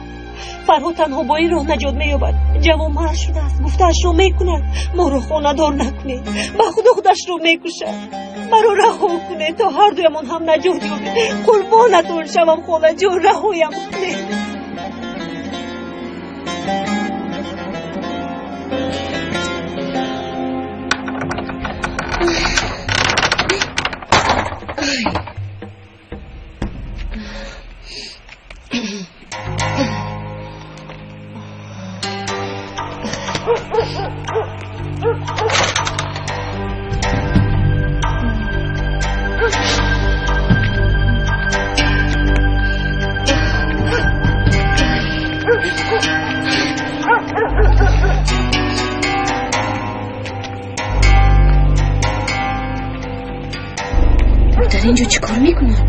Фарҳод танҳо бо ин роҳ наҷот меёбад. Ҷавонмард шудааст, гуфтаашро мекунад. Моро хонадор накунед, ба худо худашро мекушад. Маро раҳо кунед то ҳар дуямон ҳам наҷот ёбем. Қурбонатон шавам холаҷон, раҳоям кунед. Дар ин ҷо чӣ кор мекунад?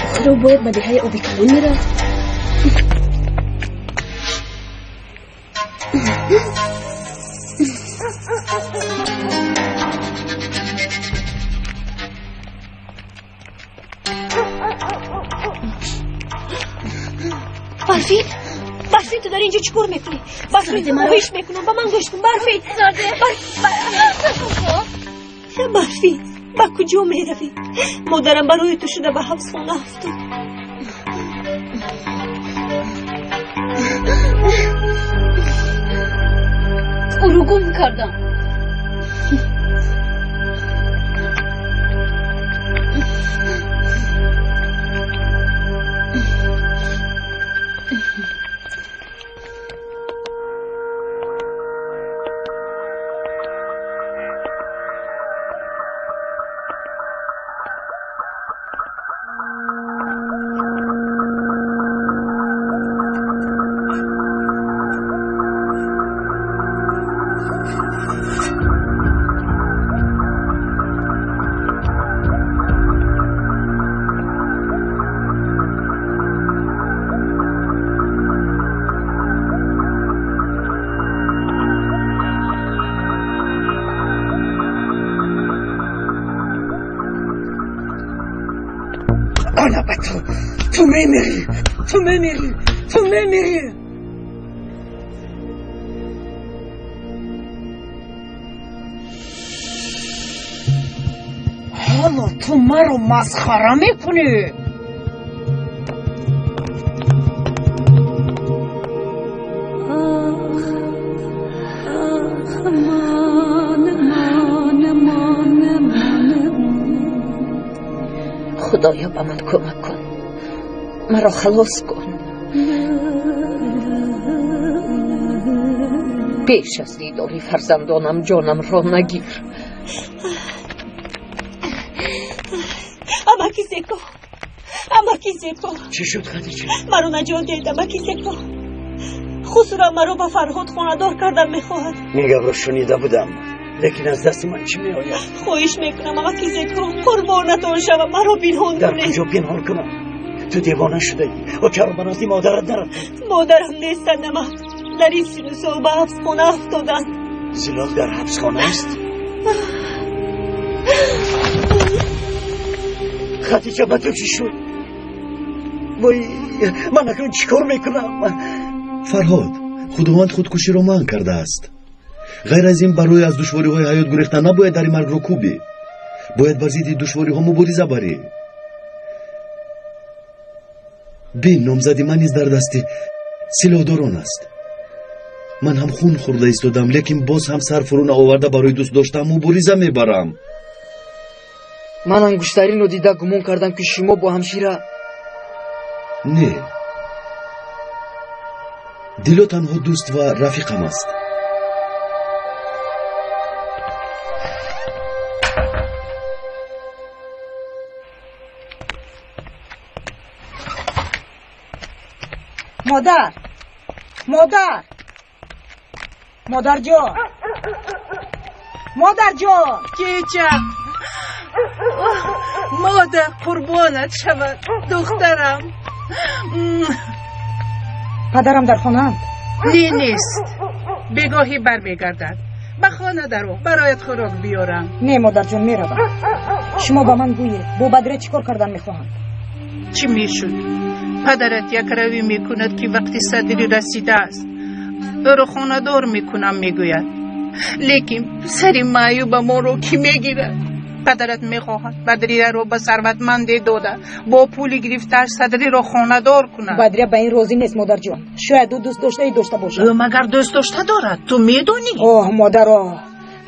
Охир ӯ бояд ба деҳаи оби калон мерафт. Барфин, Барфин, ту дар ин ҷо чӣ кор мекунӣ? Барфин, хоҳиш мекунам, ба ман гӯш кун. Барфин, Барфин, ба куҷо меравӣ? Модарам барои ту шуда ба ҳабсхона афтод. Ӯро гум кардам. Ту мемирӣ, ту мемирӣ, ту мемирӣ. Ҳоло ту маро масхара мекунӣ? Худоё, ба ман кӯмак кун, маро халос кун. Пеш аз дидори фарзандонам ҷонамро нагир. Амаки Зеко, амаки Зеко, чӣ шуд, Хадича? Маро наҷот диҳед, амаки Зеко. Хусурам маро ба Фарҳод хонадор кардан мехоҳад. Ин гапро шунида будам, лекин аз дасти ман чӣ меояд? Хоҳиш мекунам, амаки Зеко, қурбонатон шавам, маро пинҳон Дар кунед. куҷо пинҳон кунам? Ту девона шудаӣ. О, чаро ба назди модарат нарафтӣ? Модарам нестанд, амак. Дар ин сину сол ба ҳабсхона афтоданд. Зилол дар ҳабсхона аст? Хадича, ба ту чӣ шуд? Вой, ман акнун чӣ кор мекунам? Фарҳод, худованд худкуширо манъ кардааст. Ғайр аз ин, барои аз душвориҳои ҳаёт гурехтан набояд дари маргро кӯбӣ. Бояд бар зидди душвориҳо мубориза барӣ. Бин, номзади ман низ дар дасти силоҳдорон аст. Ман ҳам хун хӯрда истодам, лекин боз ҳам сар фурӯ наоварда барои дӯст доштаам мубориза мебарам. Ман ангуштаринро дида гумон кардам, ки шумо бо ҳамшира. Не, Дило танҳо дӯст ва рафиқам аст. Модар, модар, модарҷон, модарҷон. Кеча, модар қурбонат шавад, духтарам. Падарам дар хонаанд? Не, нест. Бегоҳӣ бармегардад. Ба хона даро, бароят хӯрок биёрам. Не, модарҷон, меравам. Шумо ба ман гӯед, бо Бадрия чӣ кор кардан мехоҳанд? Чӣ мешуд? Падарат якравӣ мекунад, ки вақти садрӣ расидааст, ӯро хонадор мекунам, мегӯяд. Лекин писари маъюба моро кӣ мегирад? Падарат мехоҳад Бадрияро ба сарватманде дода, бо пули гирифтааш садриро хонадор кунад. Бадрия ба ин розӣ нест, модарҷон. Шояд ӯ дӯстдоштае дошта бошад. Ӯ магар дӯстдошта дорад? Ту медонӣ? Оҳ, модаро,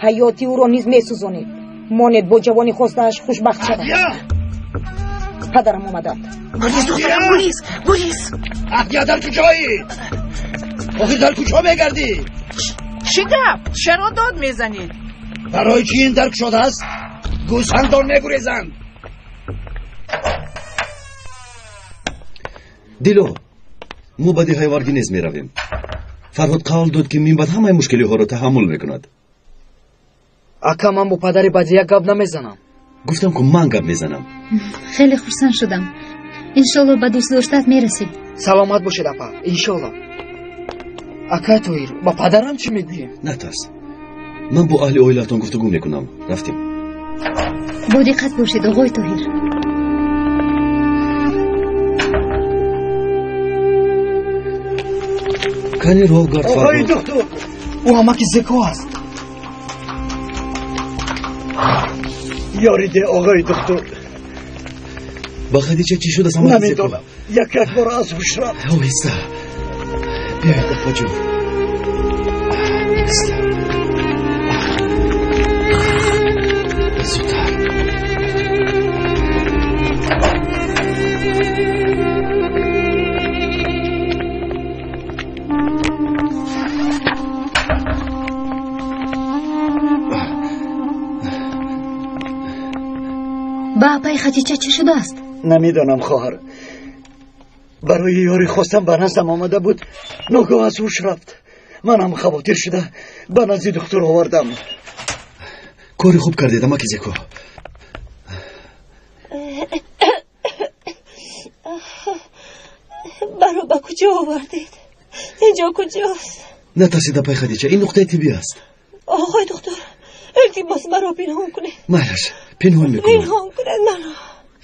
ҳаёти ӯро низ месӯзонед. Монед бо ҷавони хостааш хушбахт шавад. Падарам омаданд. Гурез, духтарам, гурез, гурез. Аҳдия, дар куҷоӣ? Охир дар куҷо мегардӣ? Чӣ гап? Чаро дод мезанед? Барои чӣ ин дар кушодааст? Гӯсфандон мегурезанд. Дило, мо ба деҳаи Варгинез меравем. Фарҳод қавл дод, ки минбаъд ҳамаи мушкилиҳоро таҳаммул мекунад. Ака, ман бо падари Бадрия гап намезанам. Гуфтам ку ман гап мезанам. Хеле хурсанд шудам. Иншолло ба дӯст доштаат мерасӣ. Саломат бошед, апа, иншолло. Акай Тоҳир, ба падарам чӣ мегӯем? Натарс, ман бо аҳли оилаатон гуфтугӯ мекунам. Рафтем. Бо диққат бошед, оғои Тоҳир. Кани роҳ гард. Оғои духтур, ӯ ҳамаки зеко аст. Ёри де, оғои духтур. Ба Хадича чӣ шудааст? Намедонам, як як бор аз ҳуш рафт. Оҳиста биёед, апаҷон. Зудтар. Ба апаи Хадича чӣ шудааст? Намедонам, хоҳар. Барои ёрӣ хостам ба наздам омада буд, ногоҳ аз ҳуш рафт. Манам хавотир шуда ба назди духтур овардам. Кори хуб кардед, амаки зеко. Маро ба куҷо овардед? Инҷо куҷост? Натарсид, апаи Хадича, ин нуқтаи тиббӣ аст. Оғои духтур, илтимос, маро пинҳон кунед. Майлаш, пинҳон мекунам. Пинҳон кунед маро.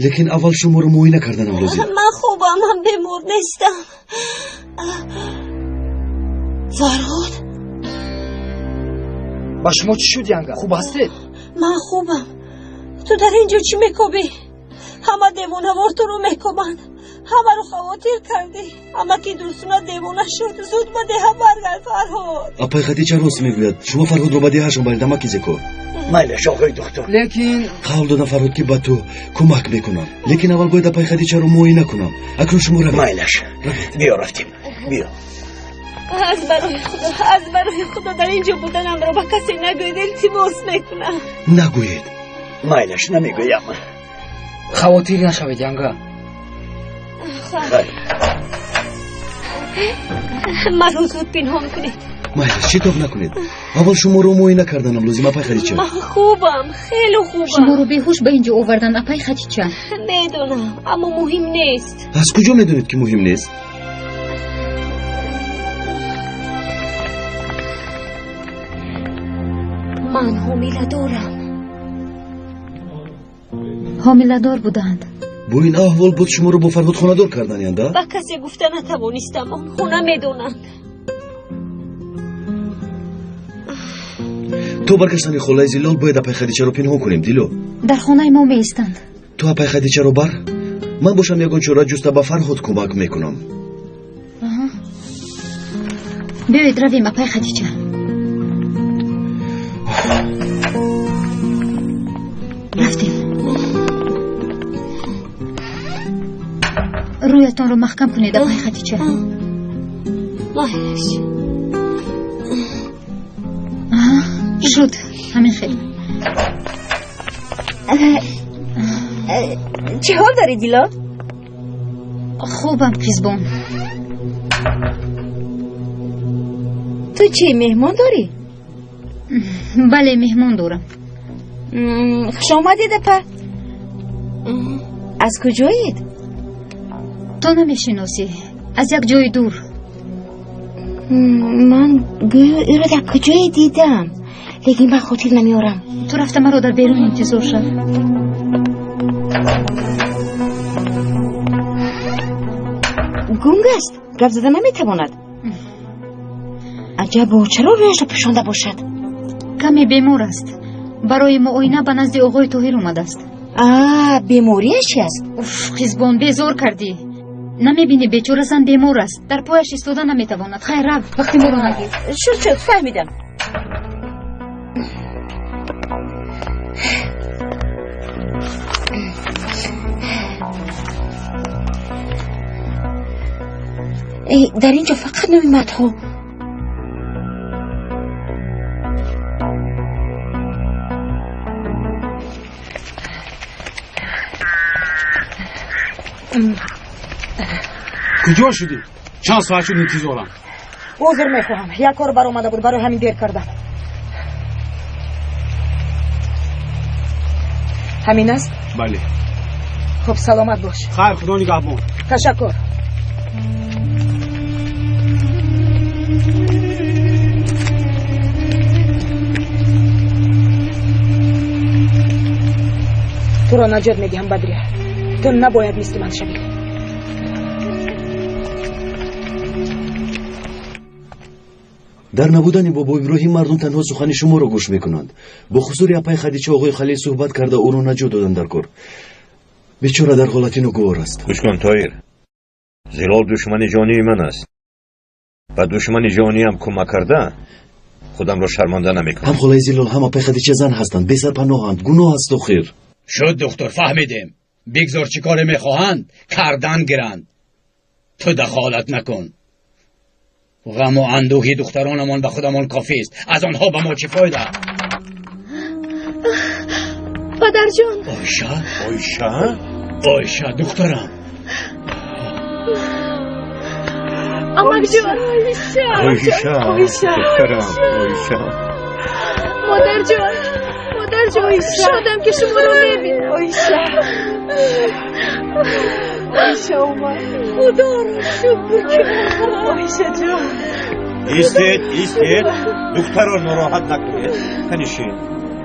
Лекин аввал шуморо муоина карданам лозим. Ман хубам, ман бемор нестам. Фарҳод, ба шумо чӣ шуд, янга? Хуб ҳастед? Ман хубам. Ту дар ин ҷо чӣ мекобӣ? Ҳама девонавор туро мекобанд. Ҳамаро хавотир кардӣ. Амаки Дурсуна девона шуд. Зуд ба деҳа баргард, Фарҳод. Апаи Хадича рост мегӯяд. Шумо Фарҳодро ба деҳаашон баред, амаки зеко. Майлаш, оғои духтур. Лекин қавл додам, Фарҳод, ки ба ту кӯмак мекунам, лекин аввал бояд апаи Хадичаро муоина кунам. Акнун шумо равед. Майлаш, биё, рафтем, биё. Аз барои Худо, аз барои Худо, дар ин ҷо буданамро ба касе нагӯед, илтимос мекунам. Нагӯед. Майлаш, намегӯям. Хавотир нашавед, янга. Маро зуд пинҳон кунед. Майлаш, шитоб накунед. Аввал шуморо муоина карданам лозим, апаи Хадича. Ман хубам, хеле хубам. Шуморо беҳуш ба ин ҷо овардан, апаи Хадича. Медонам, аммо муҳим нест. Аз куҷо медонед, ки муҳим нест? Ман ҳомиладорам. Ҳомиладор буданд. Бо ин аҳвол боз шуморо бо Фарҳод хонадор кардан, янда? Ба касе гуфта натавонистам, онҳо намедонанд. То баргаштани холаи Зилол бояд апаи Хадичаро пинҳон кунем, Дило. Дар хонаи мо меистанд. Ту апаи Хадичаро бар, ман бошам ягон чора ҷуста ба Фарҳод кӯмак мекунам. Биёед равем, апаи Хадича. Рафтем. Рӯятонро маҳкам кунед, апаи Хадича. Майлаш. Шуд, ҳамин хел. Чӣ ҳол дорӣ, Дило? Хубам, қизбон. Ту чӣ, меҳмон дорӣ? Бале, меҳмон дорам. Хуш омадед, апа. Аз куҷоед? Ту намешиносӣ, аз як ҷои дур. Ман гӯё ӯро дар куҷое дидам, лекин ба хотир намеорам. Ту рафта маро дар берун интизор шав. Гунг аст, гап зада наметавонад. Аҷабо, чаро рӯяшро пӯшонда бошад? Каме бемор аст. Барои муоина ба назди оғои Тоҳир омадааст. А, беморияш чи аст? Уф, қизбон, безор кардӣ. Намебинӣ, бечора зан бемор аст, дар пояш истода наметавонад. Хайр, рав, вақти моро нагир. Шуд, шуд, фаҳмидам. Дар ин ҷо фақат номи мардҳо. Куҷо шудӣ? Чанд соат шуд интизорам. Узр мехоҳам, як кор баромада буд, барои ҳамин дер кардам. Ҳамин аст? Бале. Хуб, саломат бош. Хайр, худо нигаҳбон. Ташаккур. Туро наҷот медиҳам, Бадрия. Ту набояд мисли ман шавӣ. Дар набудани бобо Иброҳим мардум танҳо сухани шуморо гӯш мекунанд. Бо ҳузури апаи Хадича оғои Халил суҳбат карда ӯро наҷот доданд дар кор. Бечора дар ҳолати ногувор аст. Гӯш кун, Тоир. Зилол душмани ҷонии ман аст. Ба душмани ҷониям кӯмак карда худамро шарманда намекунам. Ҳам холаи Зилол, ҳам апаи Хадича зан ҳастанд, бесарпаноҳанд, гуноҳ аст охир. Шуд, духтур, фаҳмидем. Бигзор чӣ коре мехоҳанд, кардан гиранд. Ту дахолат накун. Ғаму андӯҳи духтаронамон ба худамон кофист. Аз онҳо ба мо чӣ фоида? Падарҷон. Оиша? Оиша? Оиша, духтарам. Амакҷон. Оиша. Оиша. Духтарам, Оиша. Модарҷон. Модарҷон, шодам ки шуморо мебинам. Оиша. Оиша омад. Худоро шукр ки Оиша ҷон. Истед, истед. Духтарро нороҳат накунед. Канишин.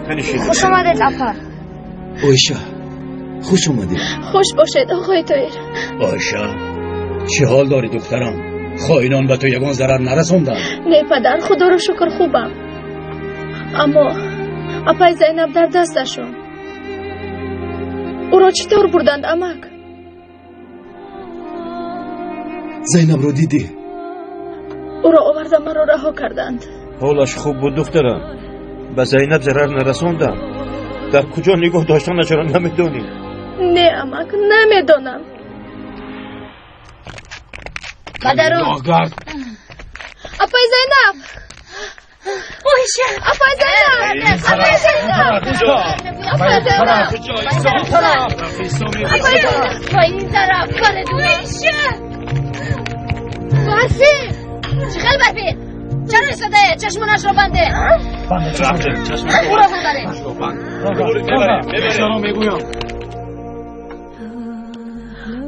Канишин. Хуш омадед, апа. Оиша, хуш омадед. Хуш бошед, оғои Тоир. Оиша, чӣ ҳол дорӣ, духтарам? Хоинон ба ту ягон зарар нарасонданд? Не, падар, худоро шукр хубам. Аммо апаи Зайнаб дар дасташон. Ӯро чӣ тавр бурданд, амак? Зайнабро дидӣ? Ӯро оварда маро раҳо карданд. Ҳолаш хуб буд, духтарам. Ба Зайнаб зарар нарасондам. Дар куҷо нигоҳ доштанашро намедонӣ? Не, амак, намедонам. Падарон. Апаи Зайнаб! Оиша! Апаи Зайнаб! Апаи Зайнаб! Апаи Зайнаб! Апаи Зайнаб! Ба ин тараф, Фаридун! Оиша! Барфи! Чӣ хел барфи? Чаро истодае? Чашмонашро банде! Ӯро бубаред!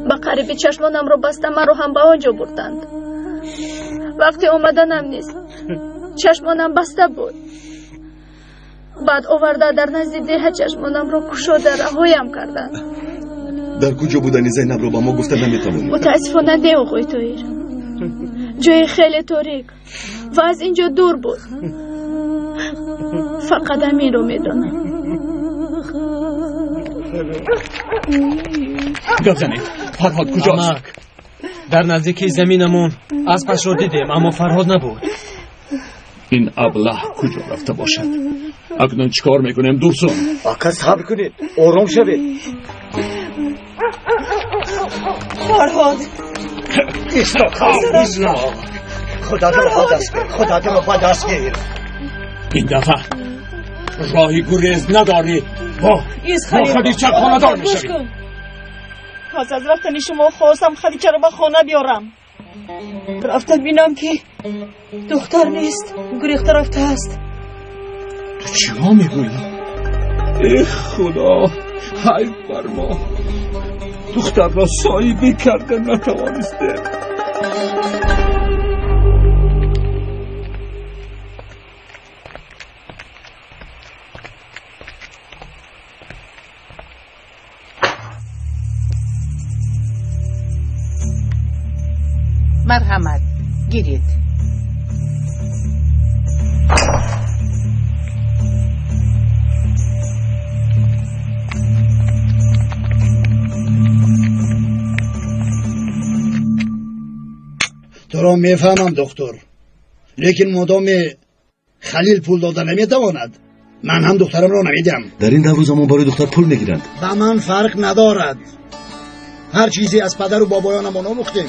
Ба қариби чашмонамро баста маро ҳам ба он ҷо бурданд. Вақти омаданам низ чашмонам баста буд. Баъд оварда дар назди деҳа чашмонамро кушода раҳоям карданд. Дар куҷо будани Зайнабро ба мо гуфта наметавонӣ? Мутаассифона не, оғои Тоир. Ҷои хеле торик ва аз ин ҷо дур буд. Фақат ҳаминро медонам. Гап занед, Фарҳод куҷост? Амак, дар наздикии заминамон аспашро дидем, аммо Фарҳод набуд. Ин аблаҳ куҷо рафта бошад? Акнун чӣ кор мекунем, Дурсун? Ака, сабр кунед, ором шавед. Фарҳод. Исто, исто. Худатро ба даст гир, худатро ба даст гир. Ин дафъа роҳи гурез надорӣ. Бо Хадича хонадор мешавӣ. Пас аз рафтани шумо хостам Хадичаро ба хона биёрам. Рафта бинам ки духтар нест, гурехта рафтааст. Ту чиҳо мегӯӣ? Э худо, ҳайф бар мо. Духтарро соҳибӣ карда натавонистем. Марҳамат, гиред. Туро мефаҳмам, доктор, лекин модоме Халил пул дода наметавонад, ман ҳам духтарамро намедиҳам. Дар ин давру замон барои духтар пул мегиранд. Ба ман фарқ надорад. Ҳар чизе аз падару бобоёнамон омӯхтем,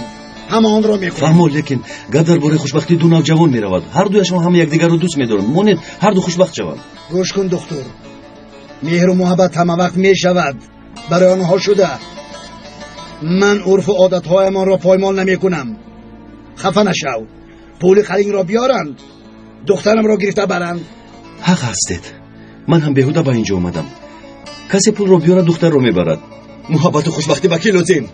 ҳама онро мекунем. Фаҳмо, лекин гап дар бораи хушбахтии ду навҷавон меравад. Ҳар дуяшон ҳама якдигарро дӯст медоранд. Монед ҳар ду хушбахт шаванд. Гӯш кун, духтур, меҳру муҳаббат ҳама вақт мешавад барои онҳо шуда. Ман урфу одатҳоямонро поймол намекунам. Хафа нашав. Пули Халилро биёранд, духтарамро гирифта баранд. Ҳақ ҳастед. Ман ҳам беҳуда ба ин ҷо омадам. Касе пулро биёрад, духтарро мебарад. Муҳаббату хушбахтӣ ба кӣ лозим?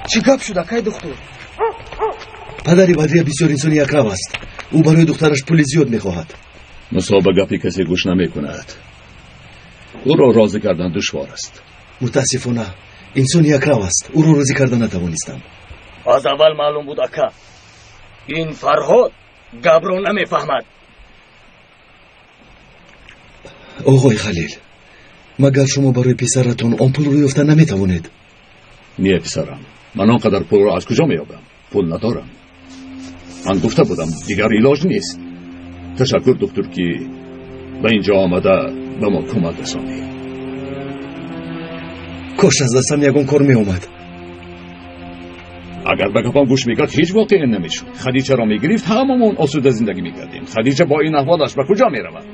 Чӣ гап шуд, акай духтур? Падари Бадрия бисёр инсони якрав аст. Ӯ барои духтараш пули зиёд мехоҳад. Мусо ба гапи касе гӯш намекунад. Ӯро розӣ кардан душвор аст. Мутаассифона, инсони якрав аст. Ӯро розӣ карда натавонистам. Аз аввал маълум буд, ака, ин Фарҳод гапро намефаҳмад. Оғои Халил, магар шумо барои писаратон он пулро ёфта наметавонед? Не, писарам, ман он қадар пулро аз куҷо меёбам? Пул надорам. Ман гуфта будам, дигар илоҷ нест. Ташаккур, духтур, ки ба ин ҷо омада ба мо кӯмак расонӣ. Кош аз дастам ягон кор меомад. Агар ба гапам гӯш мекард, ҳеҷ воқеа намешуд. Хадичаро мегирифт, ҳамамон осуда зиндагӣ мекардем. Хадича бо ин аҳволаш ба куҷо меравад?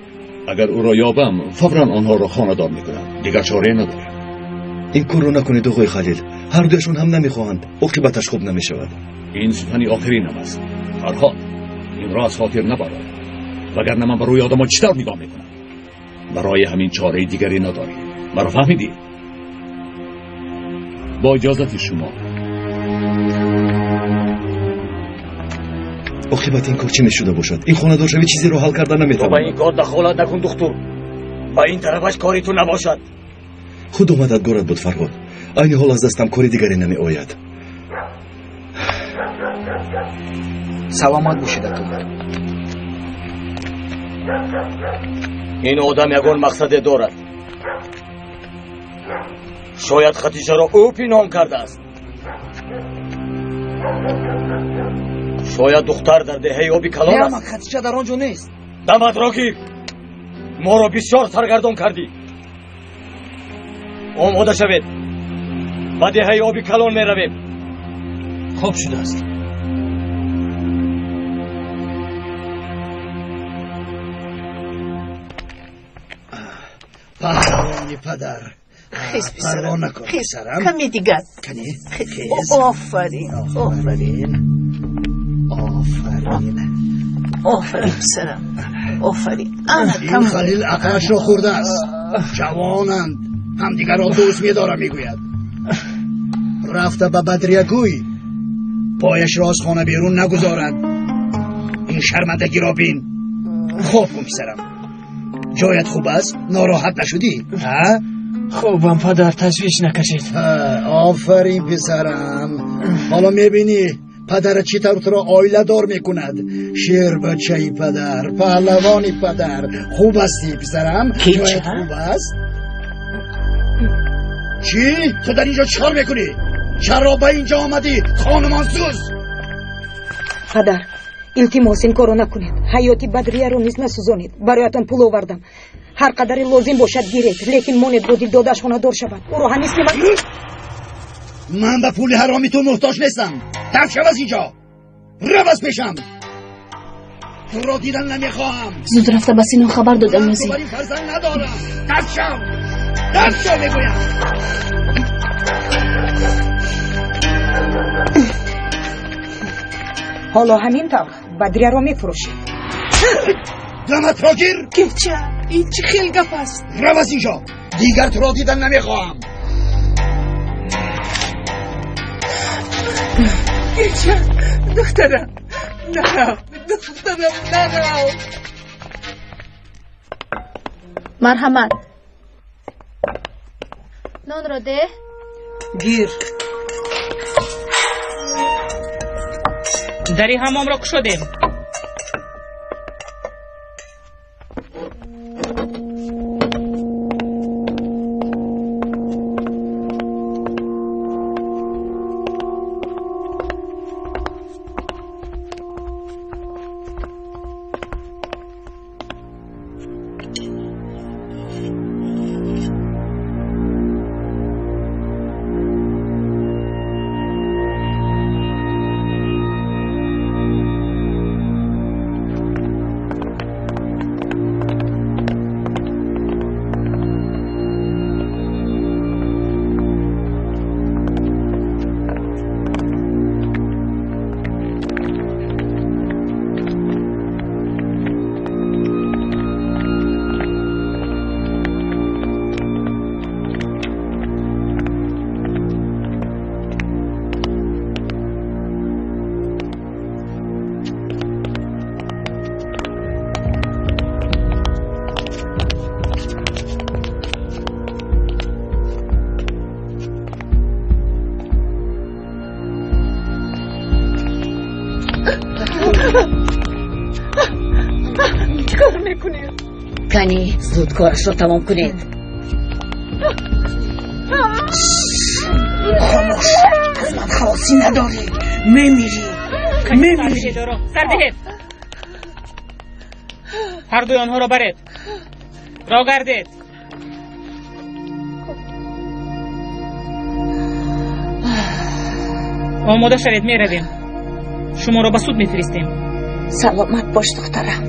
Агар ӯро ёбам, фавран онҳоро хонадор мекунам. Дигар чорае надорам. Ин корро накунед, оғои Халил. Ҳар дуяшон ҳам намехоҳанд. Оқибаташ хуб намешавад. Ин сухани охиринам аст. Фарҳод, инро аз хотир набарор, вагарна ман ба рӯи одамо чӣ тавр нигоҳ мекунам? Барои ҳамин чораи дигаре надорӣ. Маро фаҳмидӣ? Бо иҷозати шумо. Оқибати ин кор чӣ мешуда бошад? Ин хонадоршавӣ чизеро ҳал карда наметавонад. Ту ба ин кор дахолат накун, духтур. Ба ин тарафаш кори ту набошад. Худо мададгорат буд, Фарҳод. Айни ҳол аз дастам кори дигаре намеояд. Саломат бошед, ака. Ин одам ягон мақсаде дорад. Шояд Хатичаро ӯ пинҳон кардааст. Шояд духтар дар деҳаи оби калон аст. Не, Хатича дар он ҷо нест. Даматро гир. Моро бисёр саргардон кардӣ. Омода шавед. Ба деҳаи оби калон меравем. Хоб шудааст. Паҳлавони падар. Хез, Парво накун, хез, писарам. Каме дигар. Кани, хез. Офарин, офарин. Офарин. Офарин, писарам. Офарин. Ана, Ин тамом. Халил ақлашро хӯрдааст. Ҷавонанд, ҳамдигарро дӯст медорам, мегӯяд. Рафта ба Бадрия гӯй, пояшро аз хона берун нагузорад. Ин шармандагиро бин. Хоб кун, писарам. Ҷоят хуб аст? Нороҳат нашудӣ? Хубам, падар, ташвиш накашед. Офарин, писарам. Ҳоло мебинӣ падарат чӣ тавр туро оиладор мекунад. Шербачаи падар, паҳлавони падар. Хуб ҳастӣ, писарам? Ҷоят хуб аст? Чӣ? Ту дар инҷо чӣ кор мекунӣ? Чаро ба инҷо омадӣ, хонумонсӯз? Падар, илтимос, ин корро накунед. Ҳаёти Бадрияро низ насӯзонед. Бароятон пул овардам. Ҳар қадаре лозим бошад гиред, лекин монед бо дилдодааш хонадор шавад. Ӯро ҳам мисли ман. Ман ба пули ҳароми ту муҳтоҷ нестам. Тарк шав аз инҷо. Рав аз пешам. Туро дидан намехоҳам. Зуд рафта ба Сино хабар додам, лозим. Ман фарзанд надорам. Тарк шав. Тарк шав, мегӯям. Ҳоло ҳамин тавр Бадрияро мефурӯшед. Даматро гир. Кеча, ин чӣ хел гап аст? Рав аз инҷо. Дигар туро дидан намехоҳам. Кеча, духтарам, нарав, духтарам, нарав. Марҳамат. Нонро деҳ. Гир. Дари ҳамомро кушодем. Кани, зуд корашро тамом кунед. Хомӯш, аз ман халосӣ надорӣ, мемирӣ, мемирӣ. Сар диҳед, ҳардуи онҳоро баред, роҳ гардед. Омода шавед, меравем. Шуморо ба суд мефиристем. Саломат бош, духтарам.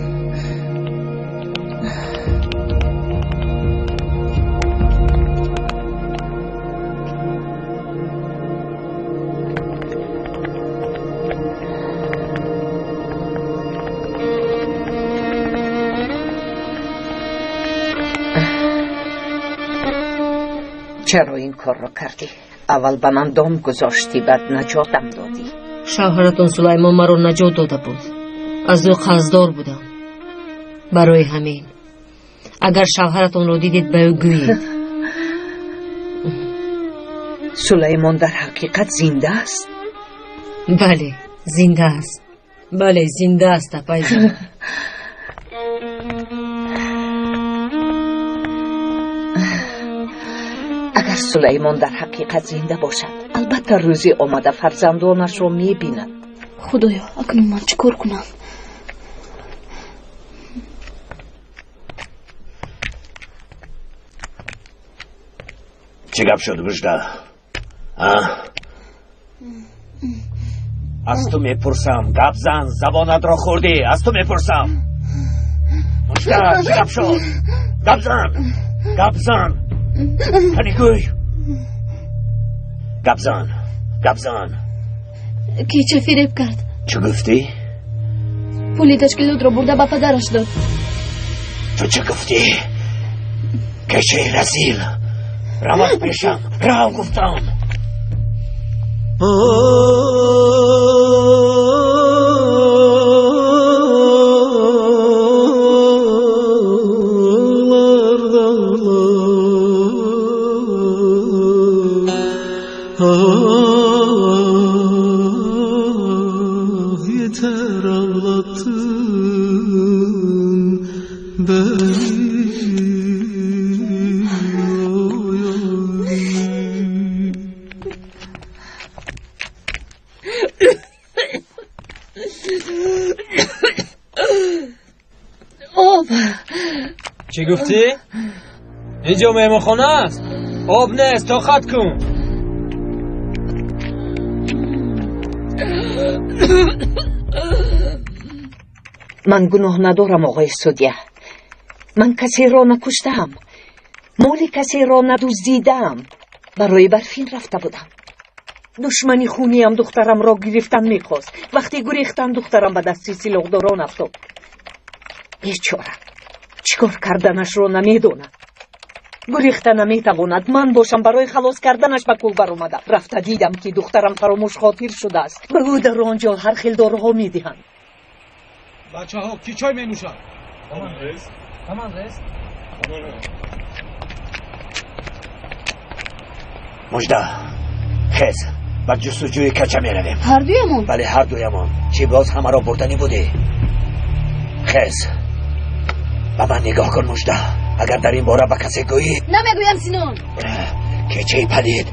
Чаро ин корро кардӣ? Аввал ба ман дом гузоштӣ, баъд наҷотам додӣ. Шавҳаратон Сулаймон маро наҷот дода буд. Аз ӯ қарздор будам. Барои ҳамин агар шавҳаратонро дидед, ба ӯ гӯед. Сулаймон дар ҳақиқат зинда аст? Бале, зинда аст. Бале, зинда аст, апайҷон. Агар Сулаймон дар ҳақиқат зинда бошад, албатта рӯзе омада фарзандонашро мебинад. Худоё, акнун ман чӣ кор кунам? Чӣ гап шуд, Мужда? Аз ту мепурсам, гап зан, забонатро хӯрдӣ, аз ту мепурсам. Мужда, чӣ гап шуд? Гап зан, гап зан. Кани гӯй. Гап зан, гап зан. Кеча фиреб кард. Чӣ гуфтӣ? Пули ташкилотро бурда ба падараш дод. Ту чӣ гуфтӣ? Кечаи разил. Рав аз пешам, рав гуфтам. Yeter ağlattın beni. Об. Чӣ гуфтӣ? Инҷо меҳмонхона аст, об нест, тоқат кун. Ман гуноҳ надорам, оғои судья. Ман касеро накуштаам, моли касеро надуздидаам. Барои Барфин рафта будам. Душмани хуниам духтарамро гирифтан мехост. Вақте гурехтан, духтарам ба дасти силоҳдорон афтод. Бечора, чӣ кор карданашро намедонад. Гурехта наметавонад. Ман бошам, барои халос карданаш ба кӯл баромадам. Рафта дидам, ки духтарам фаромӯшхотир шудааст. Ба ӯ дар он ҷо ҳар хел доруҳо медиҳанд. Бачаҳо, кӣ чой менӯшад? Мужда, хез, ба ҷустуҷӯи кача меравем. Ҳардуямон? Бале, ҳардуямон. Чӣ, боз ҳамаро бурданӣ будӣ? Хез, ба ман нигоҳ кун, Мужда. Агар дар ин бора ба касе гӯӣ... Намегӯям, Синон. Кечаи палид,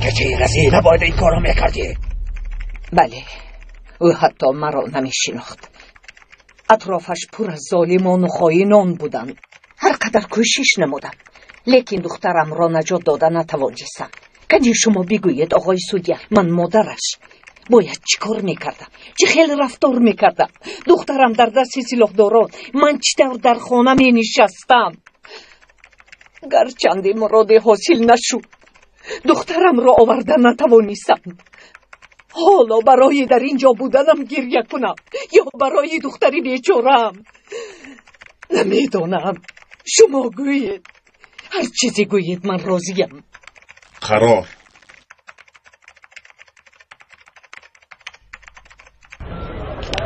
кечаи разил, набояд ин корро мекардӣ. Бале, ӯ ҳатто маро намешинохт. Атрофаш пур аз золимону хоинон буданд. Ҳар қадар кӯшиш намудам, лекин духтарамро наҷот дода натавонистам. Кани шумо бигӯед, оғои судья, ман модараш бояд чӣ кор мекардам? Чӣ хел рафтор мекардам? Духтарам дар дасти силоҳдорон, ман чӣ тавр дар хона менишастам? Гарчанде муроде ҳосил нашуд, духтарамро оварда натавонистам. Ҳоло барои дар ин ҷо буданам гиря кунам ё барои духтари бечораам? Намедонам. Шумо гӯед, ҳар чизе гӯед, ман розиям. Қарор.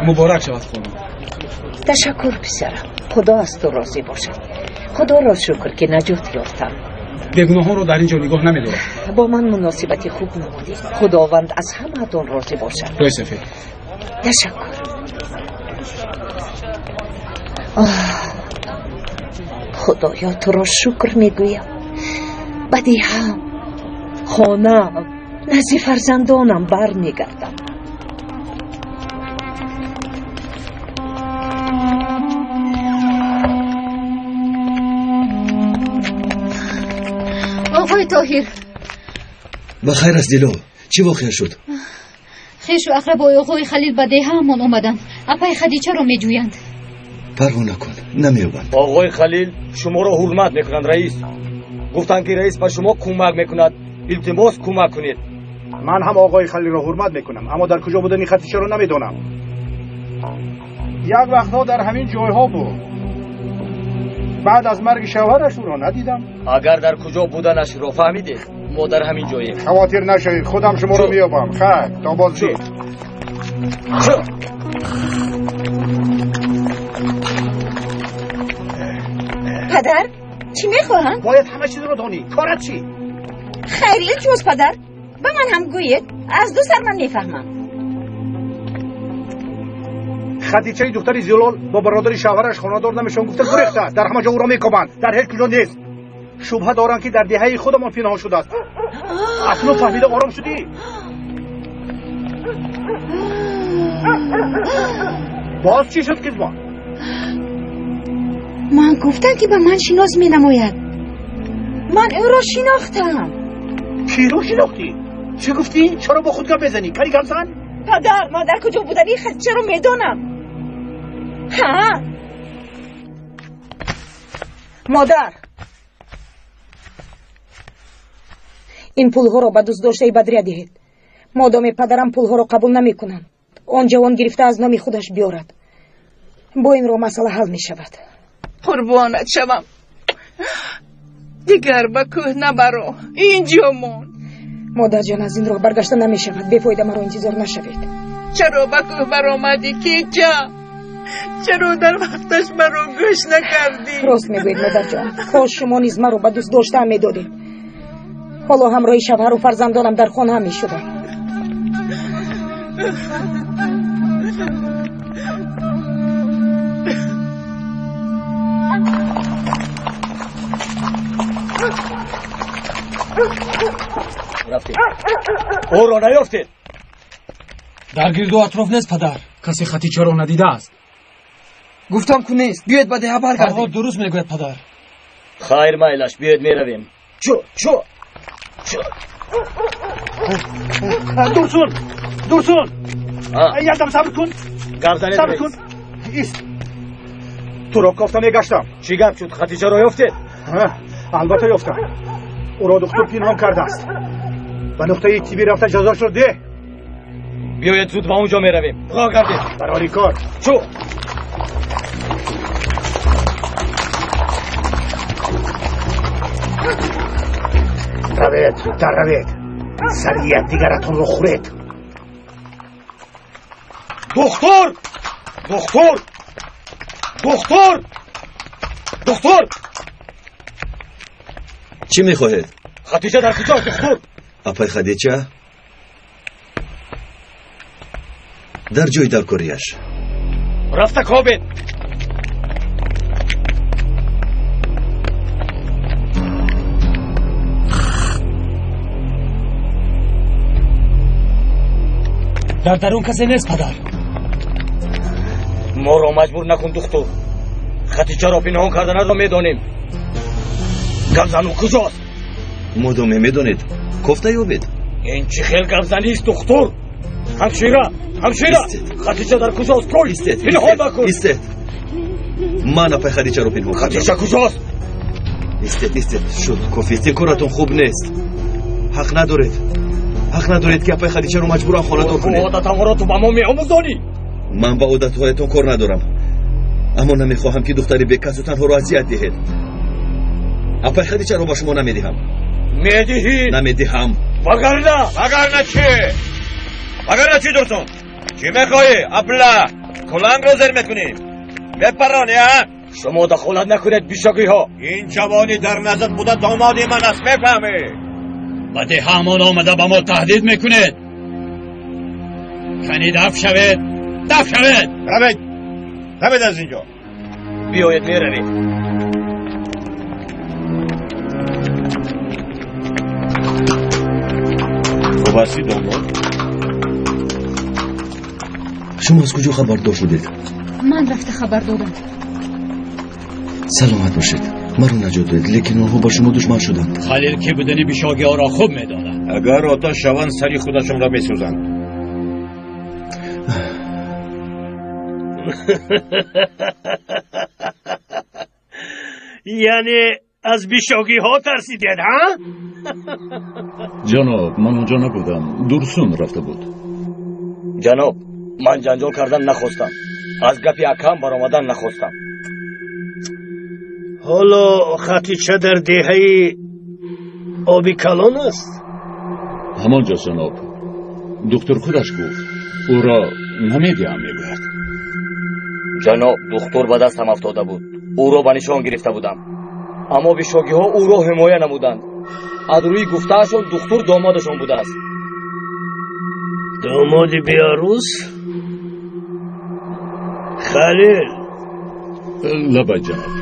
Муборак шавад, хонум. Ташаккур, писарам. Худо аз ту розӣ бошад. Худоро шукр, ки наҷот ёфтам. Бегуноҳонро дар ин ҷо нигоҳ намедорад. Бо ман муносибати хуб намудед. Худованд аз ҳамаатон розӣ бошад. Рӯи сафед. Ташаккур. Худоё, туро шукр мегӯям. Ба деҳам, хонаам, назди фарзандонам бармегардам. Оғои Тоҳир, ба хайр аст, Дило? Чӣ воқеа шуд? Хешу ақрабои оғои Халил ба деҳаамон омаданд, апаи Хадичаро меҷӯянд. Парво накун, намеёбанд. Оғои Халил шуморо ҳурмат мекунанд, раис. Гуфтанд, ки раис ба шумо кӯмак мекунад. Илтимос, кӯмак кунед. Ман ҳам оғои Халилро ҳурмат мекунам, аммо дар куҷо будани Хатичаро намедонам. Як вақтҳо дар ҳамин ҷойҳо буд. Баъд аз марги шавҳараш ӯро надидам. Агар дар куҷо буданашро фаҳмидед, мо дар ҳамин ҷоем. Хавотир нашавед, худам шуморо меёбам. Хайр, то боздид. Падар, чӣ мехоҳанд? Бояд ҳама чизро донӣ. Корат чӣ? Хайр, илтимос, падар, ба ман ҳам гӯед, аз ду сар ман мефаҳмам. Хадичаи духтари Зилол бо бародари шавҳараш хонадор намешаванд гуфта гурехтааст. Дар ҳама ҷо ӯро мекобанд, дар ҳеҷ куҷо нест. Шубҳа доранд, ки дар деҳаи худамон пинҳон шудааст. Акнун фаҳмида ором шудӣ? Боз чӣ шуд, қизмон? Ман гуфтам, ки ба ман шинос менамояд. Ман ӯро шинохтам. Киро шинохтӣ? Чӣ гуфтӣ? Чаро бо худ гап мезанӣ? Кари гап зан. Падар, ман дар куҷо будани Хадичаро медонам. Ҳа, модар, ин пулҳоро ба дӯстдоштаи Бадрия диҳед. Модоме падарам пулҳоро қабул намекунанд, он ҷавон гирифта аз номи худаш биёрад. Бо ин роҳ масъала ҳал мешавад. Қурбонат шавам, дигар ба кӯҳ набаро, инҷо мон. Модарҷон, аз ин роҳ баргашта намешавад. Бефоида маро интизор нашавед. Чаро ба кӯҳ баромадӣ, кеҷа? Чаро дар вақташ маро гӯш накардӣ? Рост мегӯед, модарҷон. Кош шумо низ маро ба дӯст доштаам медодед. Ҳоло ҳамроҳи шавҳару фарзандонам дар хона мешудам. Рафтем, ӯро наёфтед? Дар гирду атроф нест, падар. Касе Хатичаро надидааст. Гуфтам ку нест. Биёед ба деҳа баргардем. Фарҳод дуруст мегӯяд, падар. Хайр, майлаш, биёед меравем. Чу чу чу. Дурсун, Дурсун, якдам сабр кун. Гап занед. Сабр кун, ист. Туро кофта мегаштам. Чӣ гап шуд, Хатичаро ёфтед? Албатта ёфтам. Ӯро духтур пинҳон кардааст. Ба нуқтаи тиббӣ рафта ҷазошро деҳ. Биёед, зуд ба он ҷо меравем. Роҳ гардед. Барори кор. Чу. Равед, зудтар равед, сари якдигаратонро хӯред. Духтур, духтур, духтур, духтур! Чӣ мехоҳед? Хатича дар куҷост, духтур? Апай Хадича дар ҷои даркориаш. Рафта кобед. Дар дарун касе нест, падар. Моро маҷбур накун, духтур. Хатичаро пинҳон карданатро медонем. Гапзану куҷост? Модоме медонед, кофта ёбед. Ин чӣ хел гапзанист, духтур? Ҳамшира, ҳамшира, Хатича дар куҷост? Гӯй. Истед. Пинҳон накун. Истед, ман апай Хадичаро пинҳон кардам. Хатича куҷост? Истед, истед, шуд, кофист. Ин коратон хуб нест. Ҳақ надоред, ҳақ надоред, ки апай Хадичаро маҷбуран хонадор кунед. Одатаморо ту ба мо меомӯзонӣ? Ман ба одатҳоятон кор надорам, аммо намехоҳам, ки духтари бекасу танҳоро азият диҳед. Апай Хадичаро ба шумо намедиҳам. Медиҳӣ. Намедиҳам. Вагарна, вагарна чӣ? Вагарна чӣ, Дурсун? Чӣ мехоҳӣ, абла? Кулангро зер мекунӣ, мепаронӣ, а? Шумо дахолат накунед, бишагиҳо. Ин ҷавони дар назар буда домоди ман аст, мефаҳмӣ? Ба деҳаамон омада ба мо таҳдид мекунед? Кани даф шавед, даф шавед! Равед, равед аз инҷо. Биёед, меравем. Хуб ҳастӣ домод? Шумо аз куҷо хабардор шудед? Ман рафта хабар додам. Саломат бошед. Маро наҷот додед, лекин онҳо ба шумо душман шуданд. Халил ки будани бишогиҳоро хуб медонад. Агар оташ шаванд, сари худашонро месӯзанд. Яъне аз бишогиҳо тарсидед, ҳа? Ҷаноб, ман онҷо набудам. Дурсун рафта буд. Ҷаноб, ман ҷанҷол кардан нахостам. Аз гапи акам баромадан нахостам. Ҳоло Хатича дар деҳаи оби калон аст? Ҳамон ҷо, ҷаноб. Духтур худаш гуфт. Ӯро намедиҳам, мегӯяд. Ҷаноб, духтур ба дастам афтода буд. Ӯро ба нишон гирифта будам. Аммо бишогиҳо ӯро ҳимоя намуданд. Аз рӯи гуфтаашон духтур домодашон будааст. Домоди беарӯс? Халил. Лабай, ҷаноб.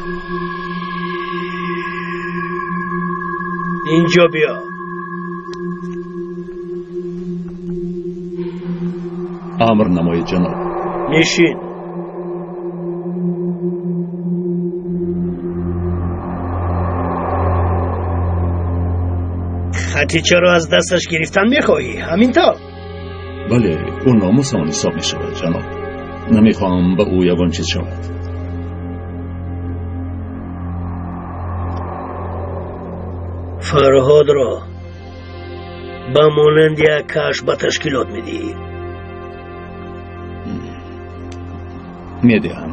Инҷо биё. Амр намоед, ҷаноб. Нишин. Хатичаро аз дасташ гирифтан мехоҳӣ, ҳамин тавр? Бале, ӯ номусамон ҳисоб мешавад, ҷаноб. Намехоҳам ба ӯ ягон чиз шавад. Фарҳодро ба монанди акааш ба ташкилот медиҳӣ? Медиҳам,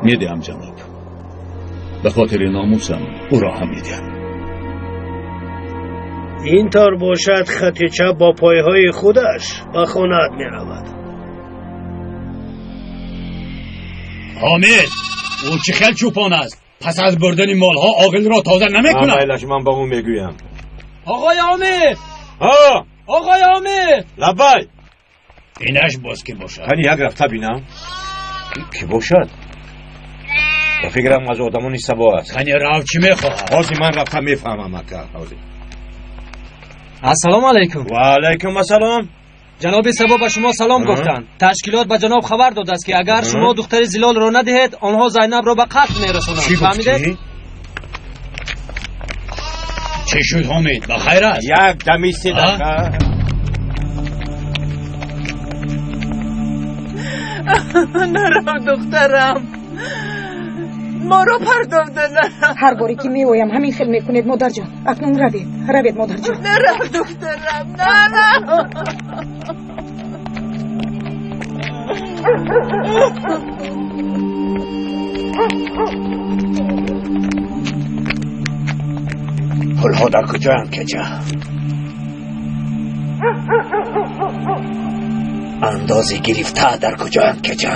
медиҳам, ҷаноб. Ба хотири номусам ӯро ҳам медиҳам. Ин тавр бошад, Хатича бо пойҳои худаш ба хонаат меравад. Ҳомид, ӯ чӣ хел чӯпон аст? Пас аз бурдани молҳо оғилро тоза намекунад. Майлаш, ман ба ӯ мегӯям. Оғои Ҳомид! Ҳа! Оғои Ҳомид! Лабай! Инаш боз ки бошад? Кани як рафта бинам. Ки бошад? Ба фикрам аз одамони Сабо аст. Кани рав, чӣ мехоҳад? Ҳозир ман рафта мефаҳмам, ака. Ҳозир. Ассалому алайкум. Ва алайкум ассалом. Ҷаноби Сабо ба шумо салом гуфтанд. Ташкилот ба ҷаноб хабар додааст, ки агар шумо духтари Зилолро надиҳед, онҳо Зайнабро ба қатл мерасонанд. Фаҳмидед? Чӣ шуд, Ҳомид? Ба хайр аст? Як дами се дақа. Нарав, духтарам. Моро партофта нарав. Ҳар боре ки меоям ҳамин хел мекунед, модарҷон. Акнун равед, равед, модарҷон. Нарав, духтарам, нарав. Пулҳо дар куҷоянд, кеча? Андози гирифта дар куҷоянд, кеча?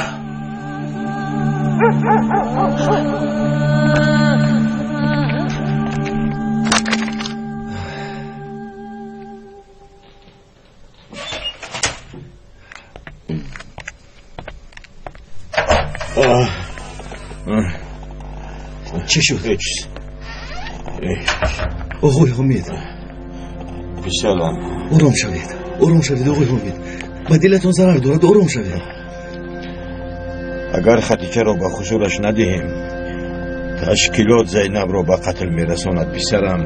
Чӣ шуд? Оғои Ҳомид. Писарам. Ором шавед, ором шавед, оғои Ҳомид. Ба дилатон зарар дорад, ором шавед. Агар Хатичаро ба хусураш надиҳем, ташкилот Зайнабро ба қатл мерасонад, писарам.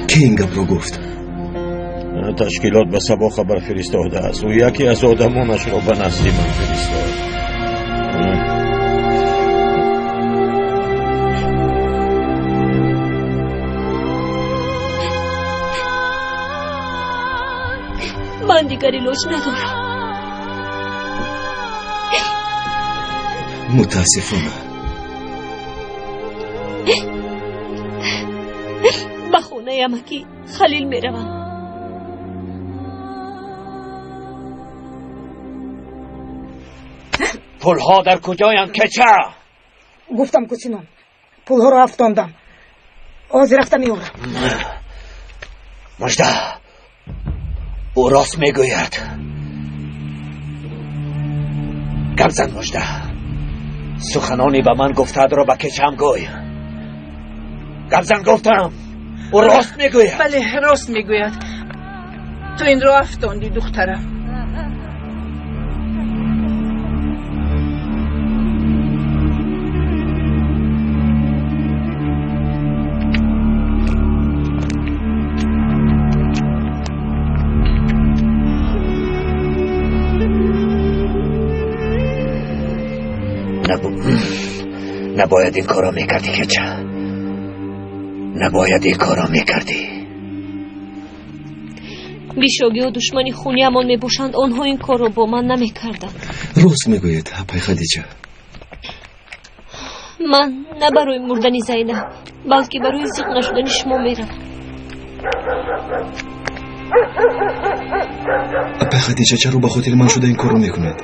Ки ин гапро гуфт? Ташкилот ба Сабо хабар фиристодааст. Ӯ яке аз одамонашро ба назди ман фиристод. Ман дигар илоҷ надорам. Мутаассифона. Ба хонаи амакӣ Халил меравам. Пулҳо дар куҷоянд, кеча? Гуфтам ку, Синон, пулҳоро афтондам. Ҳозир рафта меорам. Мужда, ӯ рост мегӯяд. Гап зан, Мужда. Суханони ба ман гуфтаадро ба кечаам гӯй. Гап зан, гуфтам. Ӯ рост мегӯяд. Бале, рост мегӯяд. Ту инро афтондӣ, духтарам. Набояд ин корро мекардӣ, кеча. Набояд ин корро мекардӣ. Бишогиҳо душмани хуниамон мебошанд. Онҳо ин корро бо ман намекарданд. Рост мегӯед, апай Хадиҷа. Ман на барои мурдани Зайнаб, балки барои зиқ нашудани шумо меравам. Апай Хадиҷа, чаро ба хотири ман шуда ин корро мекунед?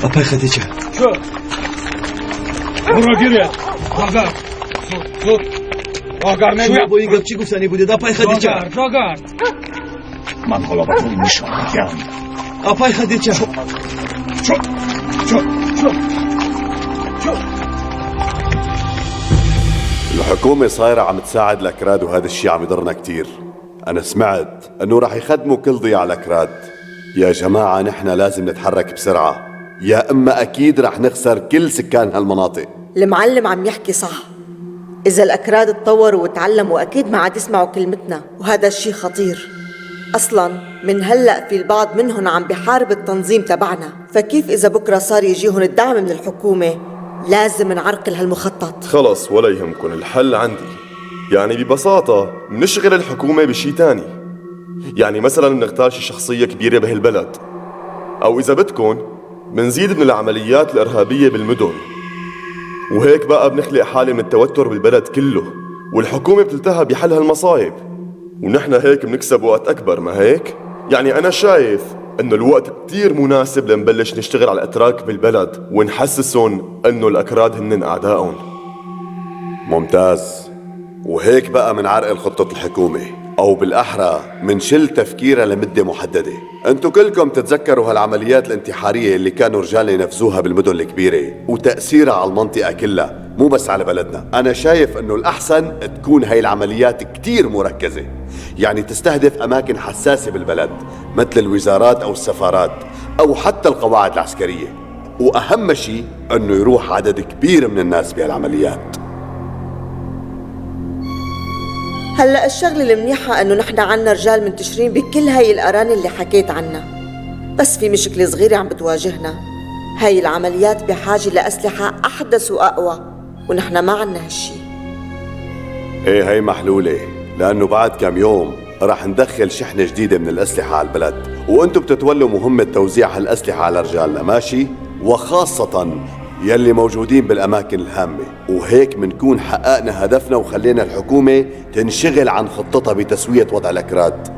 Апай Хадиҷа. Ӯро гиред. Рогард. Зуд, зуд. Рогард мегӯям. Шумо бо ин гап чӣ гуфтанӣ будед, апай Хадиҷа? Рогард, Рогард. Ман ҳоло ба ту нишон медиҳам. Апай Хадиҷа. Чу, чу, чу. Чу. الحكومة صايرة عم تساعد الأكراد وهذا الشيء عم يضرنا كتير. أنا سمعت أنه رح يخدموا كل ضياع الأكراد. يا جماعة نحن لازم نتحرك بسرعة، يا إما أكيد رح نخسر كل سكان هالمناطق. المعلم عم يحكي صح. إذا الأكراد تطوروا وتعلموا أكيد ما عاد يسمعوا كلمتنا، وهذا الشيء خطير. أصلاً من هلأ في البعض منهم عم بحارب التنظيم تبعنا، فكيف إذا بكرة صار يجيهم الدعم من الحكومة؟ لازم نعرقل هالمخطط. خلص ولا يهمكن، الحل عندي. يعني ببساطة منشغل الحكومة بشي تاني. يعني مثلا منغتال شي شخصية كبيرة بهالبلد، أو إذا بدكن منزيد من العمليات الإرهابية بالمدن، وهيك بقى بنخلق حالة من التوتر بالبلد كله، والحكومة بتلتهى بحل هالمصايب، ونحن هيك بنكسب وقت أكبر. ما هيك؟ يعني أنا شايف إنه الوقت كتير مناسب لنبلش نشتغل على الأتراك بالبلد ونحسسهم إنه الأكراد هن أعدائهم. ممتاز. وهيك بقى منعرقل خطة الحكومة، أو بالأحرى منشل تفكيرها لمدة محددة. أنتو كلكم تتذكروا هالعمليات الانتحارية اللي كانوا رجالنا ينفذوها بالمدن الكبيرة وتأثيرها على المنطقة كلها، مو بس على بلدنا. أنا شايف أنه الأحسن تكون هاي العمليات كتير مركزة، يعني تستهدف أماكن حساسة بالبلد مثل الوزارات أو السفارات أو حتى القواعد العسكرية، وأهم شيء أنه يروح عدد كبير من الناس بهالعمليات. هلا الشغلة المنيحة انه نحن عنا رجال منتشرين بكل هاي الأراني اللي حكيت عنها، بس في مشكلة صغيرة عم بتواجهنا. هاي العمليات بحاجة لأسلحة أحدث وأقوى، ونحن ما عنا هالشي. ايه هي محلولة، لأنه بعد كم يوم رح ندخل شحنة جديدة من الأسلحة على البلد، وانتم بتتولوا مهمة توزيع هالأسلحة على رجالنا، ماشي؟ وخاصة يلي موجودين بالأماكن الهامة، وهيك منكون حققنا هدفنا وخلينا الحكومة تنشغل عن خطتها بتسوية وضع الأكراد.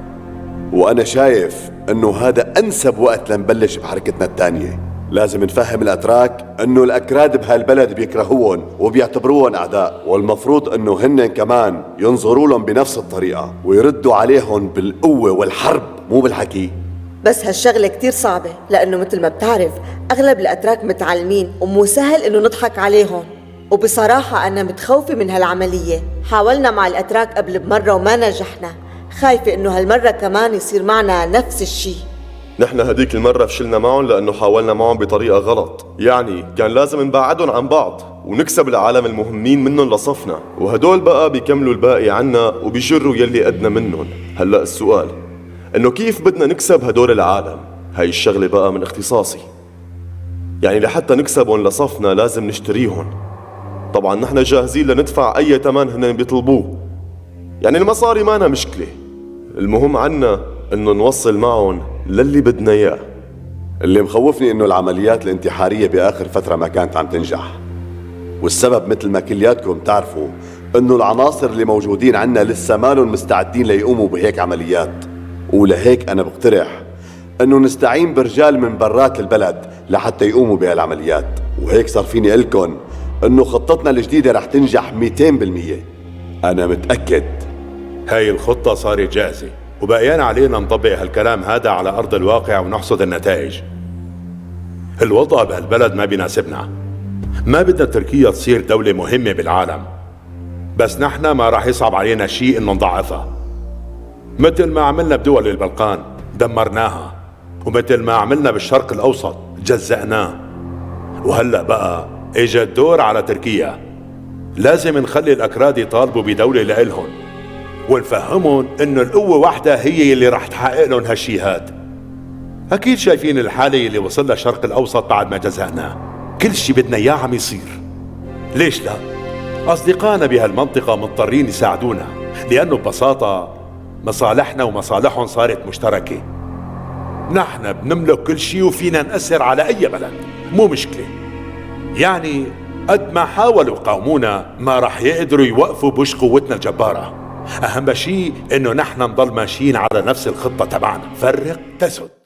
وأنا شايف أنه هذا أنسب وقت لنبلش بحركتنا الثانية. لازم نفهم الأتراك أنه الأكراد بهالبلد بيكرهوهم وبيعتبروهم أعداء، والمفروض أنه هن كمان ينظروا لهم بنفس الطريقة ويردوا عليهم بالقوة والحرب مو بالحكي. بس هالشغلة كتير صعبة، لأنه مثل ما بتعرف أغلب الأتراك متعلمين ومو سهل إنه نضحك عليهم. وبصراحة أنا متخوفة من هالعملية. حاولنا مع الأتراك قبل بمرة وما نجحنا، خايفة إنه هالمرة كمان يصير معنا نفس الشي. نحن هديك المرة فشلنا معهم لأنه حاولنا معهم بطريقة غلط، يعني كان لازم نبعدهم عن بعض ونكسب العالم المهمين منهم لصفنا، وهدول بقى بيكملوا الباقي عنا وبيجروا يلي أدنى منهم. هلأ السؤال إنه كيف بدنا نكسب هدول العالم؟ هاي الشغلة بقى من اختصاصي. يعني لحتى نكسبهم لصفنا لازم نشتريهم. طبعا نحن جاهزين لندفع أي ثمن هن بيطلبوه، يعني المصاري مانا مشكلة، المهم عنا إنه نوصل معهم للي بدنا إياه. اللي مخوفني إنه العمليات الانتحارية بآخر فترة ما كانت عم تنجح، والسبب مثل ما كلياتكم تعرفوا إنه العناصر اللي موجودين عنا لسه مالهم مستعدين ليقوموا بهيك عمليات. ولهيك أنا بقترح إنه نستعين برجال من برات البلد لحتى يقوموا بهالعمليات، وهيك صار فيني أقلكن إنه خطتنا الجديدة رح تنجح 200%. أنا متأكد. هاي الخطة صارت جاهزة، وبقيان علينا نطبق هالكلام هذا على أرض الواقع ونحصد النتائج. الوضع بهالبلد ما بيناسبنا، ما بدنا تركيا تصير دولة مهمة بالعالم، بس نحن ما راح يصعب علينا شيء انه نضعفها، مثل ما عملنا بدول البلقان دمرناها، ومثل ما عملنا بالشرق الأوسط جزأناه. وهلأ بقى اجى الدور على تركيا. لازم نخلي الأكراد يطالبوا بدولة لإلهم، ونفهمهم انه القوة وحدها هي اللي رح تحقق لهم هالشي هاد. أكيد شايفين الحالة اللي وصلها الشرق الأوسط بعد ما جزأناه، كل شي بدنا إياه عم يصير. ليش لا؟ أصدقائنا بهالمنطقة مضطرين يساعدونا، لأنه ببساطة مصالحنا ومصالحهم صارت مشتركة. نحن بنملك كل شي وفينا نأثر على أي بلد، مو مشكلة. يعني قد ما حاولوا يقاومونا ما رح يقدروا يوقفوا بوش قوتنا الجبارة. أهم شيء إنه نحن نضل ماشيين على نفس الخطة تبعنا، فرق تسد.